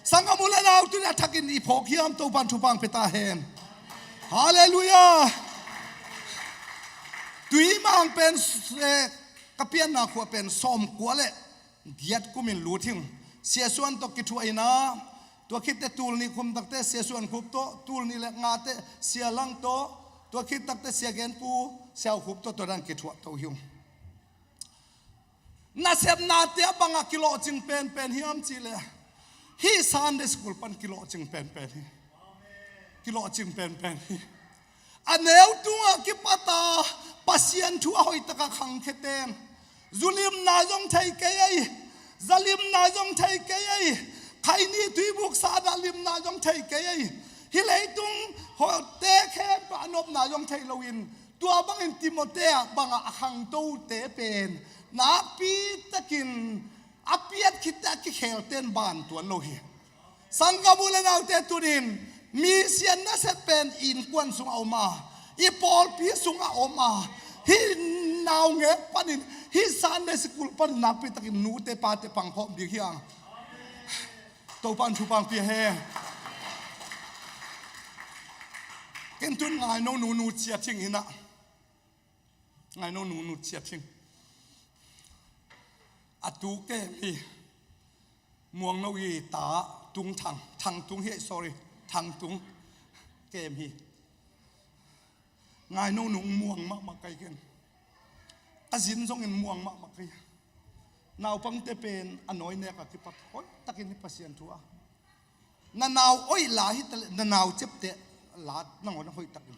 Sanggam u le nau, tuni a thakin i phawk hiam? Topa'n thupha hong pia ta hen. Halleluiah. Tuimang pen, eh, ka pianna khua pen sawmkua le giat kumin lut hi ung. Sia Suan tawh kithuah in ah, tua khit teh tul nih kum tak teh Sia Suan Khup tawh, tul nih le nga teh Sia Lang tawh, tua khit tak teh Sia Gen Pu, Sia Khup tawh, tua dan kithuah to hi ung. Nasepnate a bangah kilawhcing penpen hiam cih leh, hih Sunday school pan kilawhcing penpen hi. Kilawhcing penpen hi. A neu tungah kipata Pasian thu a hoihtaka khangkhiate'n, zu limna zong thei kei ei, za limna zong thei kei ei, khaini tuibuk sahna limna zong thei kei ei. Hih leitung hoihte khempeuh a nopna zong thei loin, tua bangin Timoti ah bangah a khangtote pen nakpi takin a piat khit teh a kikhelte'n ban tuan lo hi. Sanggam u le naute, tuni-in mi sian nasep pen innkuan sungah om a, i pawlpi sungah om a, hih naungek panin, hih Sunday school panin nakpi takin nute pate pangkhawm ding hi hang. Topa'n thupha hong pia hen. Ken tu-in Ngaino nunu ciat hi ing in ah. Ngaino nunu ciat hi ing. A tu kem hi. Muangno i ta Tung Thang, Thang Tung hi, sorry, Thang Tung kem hi. Ngaino nu muang mahmah ka hi ken. Ka zin zongin muang mahmah ka hi. Naupangte pen a nawi nek a kipat hoihtakin hi Pasian thu ah. Na nau oih la hi ta leh, na nau ciapteh la nangawn a hoihtakin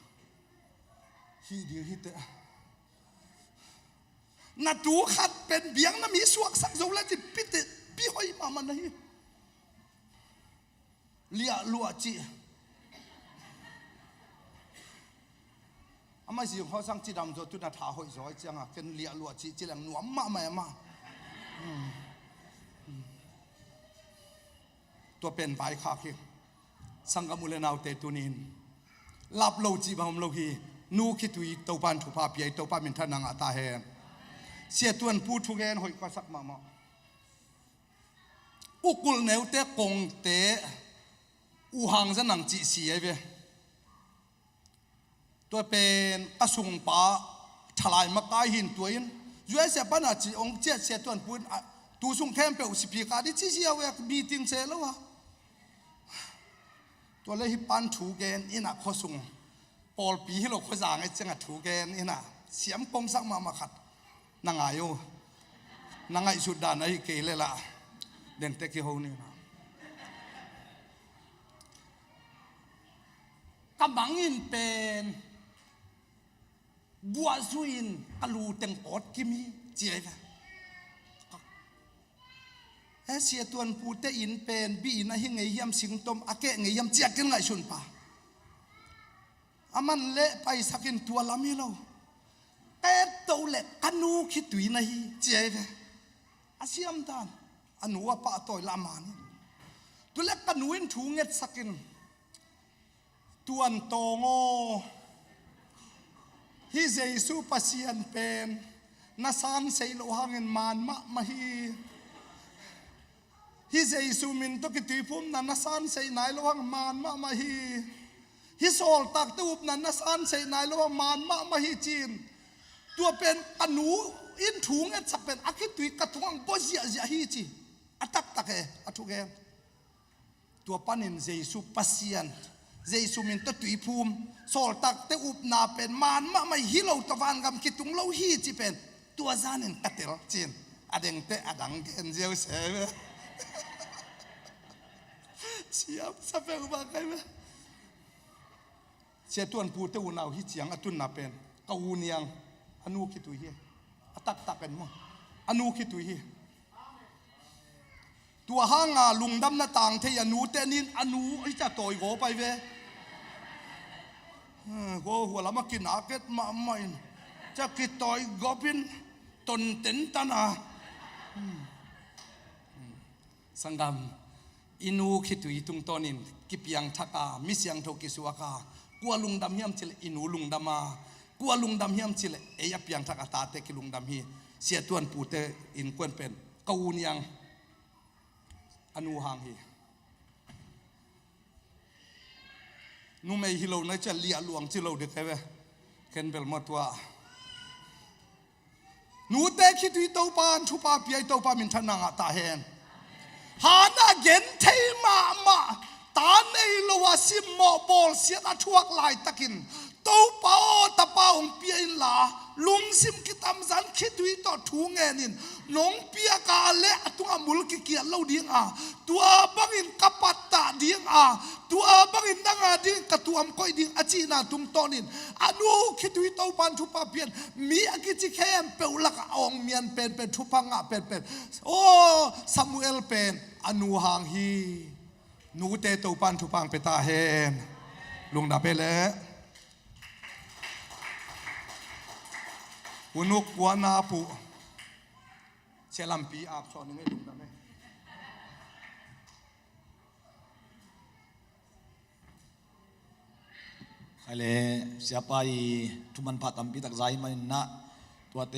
hih ding hi teh. Na tu khat pen biakna mi suaksak zo le ci, pi teh, pi hoih mahmah na hi. Liahluah cih. Amah zi hong hawsang cidam zaw, tu na tha hoih zaw ahih ciangin ken liahluah cih ci leng nuam mahmah e mah. Hmm. Hmm. Tua pen vaikhak hi. Sanggam u le naute, tuni-in lap lo cih bang om lo hi. Nu khitui Topa'n thupha pia hi, Topa minthanna ngah ta hen. Sia Tuan Pu thugen hoih ka sak mahmah. U Kulh Neute kongte, U Hang Za Nang cih si ahi ve. Tua pen ka sungpa thalai makai hi in, tua in U S A pana ci hong ciah, Sia Tuan Pu in, a, tu sung khempeuh sipi ka ding ci sia ve, meeting se lo a. Tua leh hih pan thu gen in a, khuasung pawlpi hi lo, khuazang a ciang a thu gen in a, siam kongsak mahmah khat na ngai uh. Na ngaihsut dan ahi kei leh lah dengte kiho ni na. Ka mang in pen buah zui in ka lu teng awt kim hi, ci ahi ve. Eh, Sia Tuan Pute inn pen bih inn ahi ngei hiam, singtom a keh ngei hiam, ci-a ken ngaihsun pah. A man leh paisak in, tua lam hi lo. Ka et to leh ka nu khitui na hi, ci ahi ve. A siam dan, a nu a pahtawi lah a man hi. Tu leh ka nu in thu ngetsak in, Tuan Tawng aw, hih Jesu Pasian pen na sanseih loh hangin man mahmah hi. Hih Jesu min tawh kituiphumna na sanseih nai loh hangin man mahmah hi. Hih sawltakte upna na sanseih nai loh hangin man mahmah hi, ci-in. Tua pen ka nu in thu ngetsak pen a khitui ka tungah bua ziahziah hi, ci. A taktak e, a thugen. Tua panin Jesu Pasian, Jesu min tawh tuiphum, sawltakte upna pen man mahmah hi lo, tua vangam kitung lo hi, ci pen tua zanin ka tel, ci-in a dengte a dang gen ziau se ve. Siam sa peuhmah kai ve. Sia Tuan Pute unau hi ciang a tunna pen ka u niang, a nu khitui hi. A taktak en maw, a nu khitui hi. Tua hanga lungdamna tang thei a nute nin a nu hi cia tawi gawp ahi ve. Hmm, ko hua lama kinaket mahmah in cia kitawi gawp in tonten tana. Hmm. Sanggam, i nu khitui tungtawnin kipiangthak a, mi siangtho kisuak a, kua lungdam hiam cileh i nu lungdam a, kua lungdam hiam cileh ei a piangthak a tate kilungdam hi. Sia Tuan Pute innkuan pen ka u niang a nu hang hi. Numei hi lo na cia liah luang ci lo dek he ve. Ken bel maw tua. Nute khitui Topa in thupha pia hi, Topa minthanna ngah ta hen. Hana genthei mahmah, ta nei lo a simmawh bawlsiat a thuak laitakin, Topa aw, tapa hong pia inla, lungsim kitamzan khitui tawh thu ngenin, nong piak a leh a tungah mul kikial lo ding a, tua bangin ka pattah ding a, tua bangin nang a dingin ka tuam koih ding a cihna tungtawnin, a nu khitui Topa in thupha pian, mi a kici khempeuh lakah a hong mian penpen, thupha ngah penpen. Aw, Samuel pen a nu hang hi. Nute Topa in thupha hong pia ta hen. Lungdam e leh. Unuk kuana pu. Sia lampi ap sawn ning e, lungdam e. Khai le, siapa i thuman pha tampi tak zai manin na tuate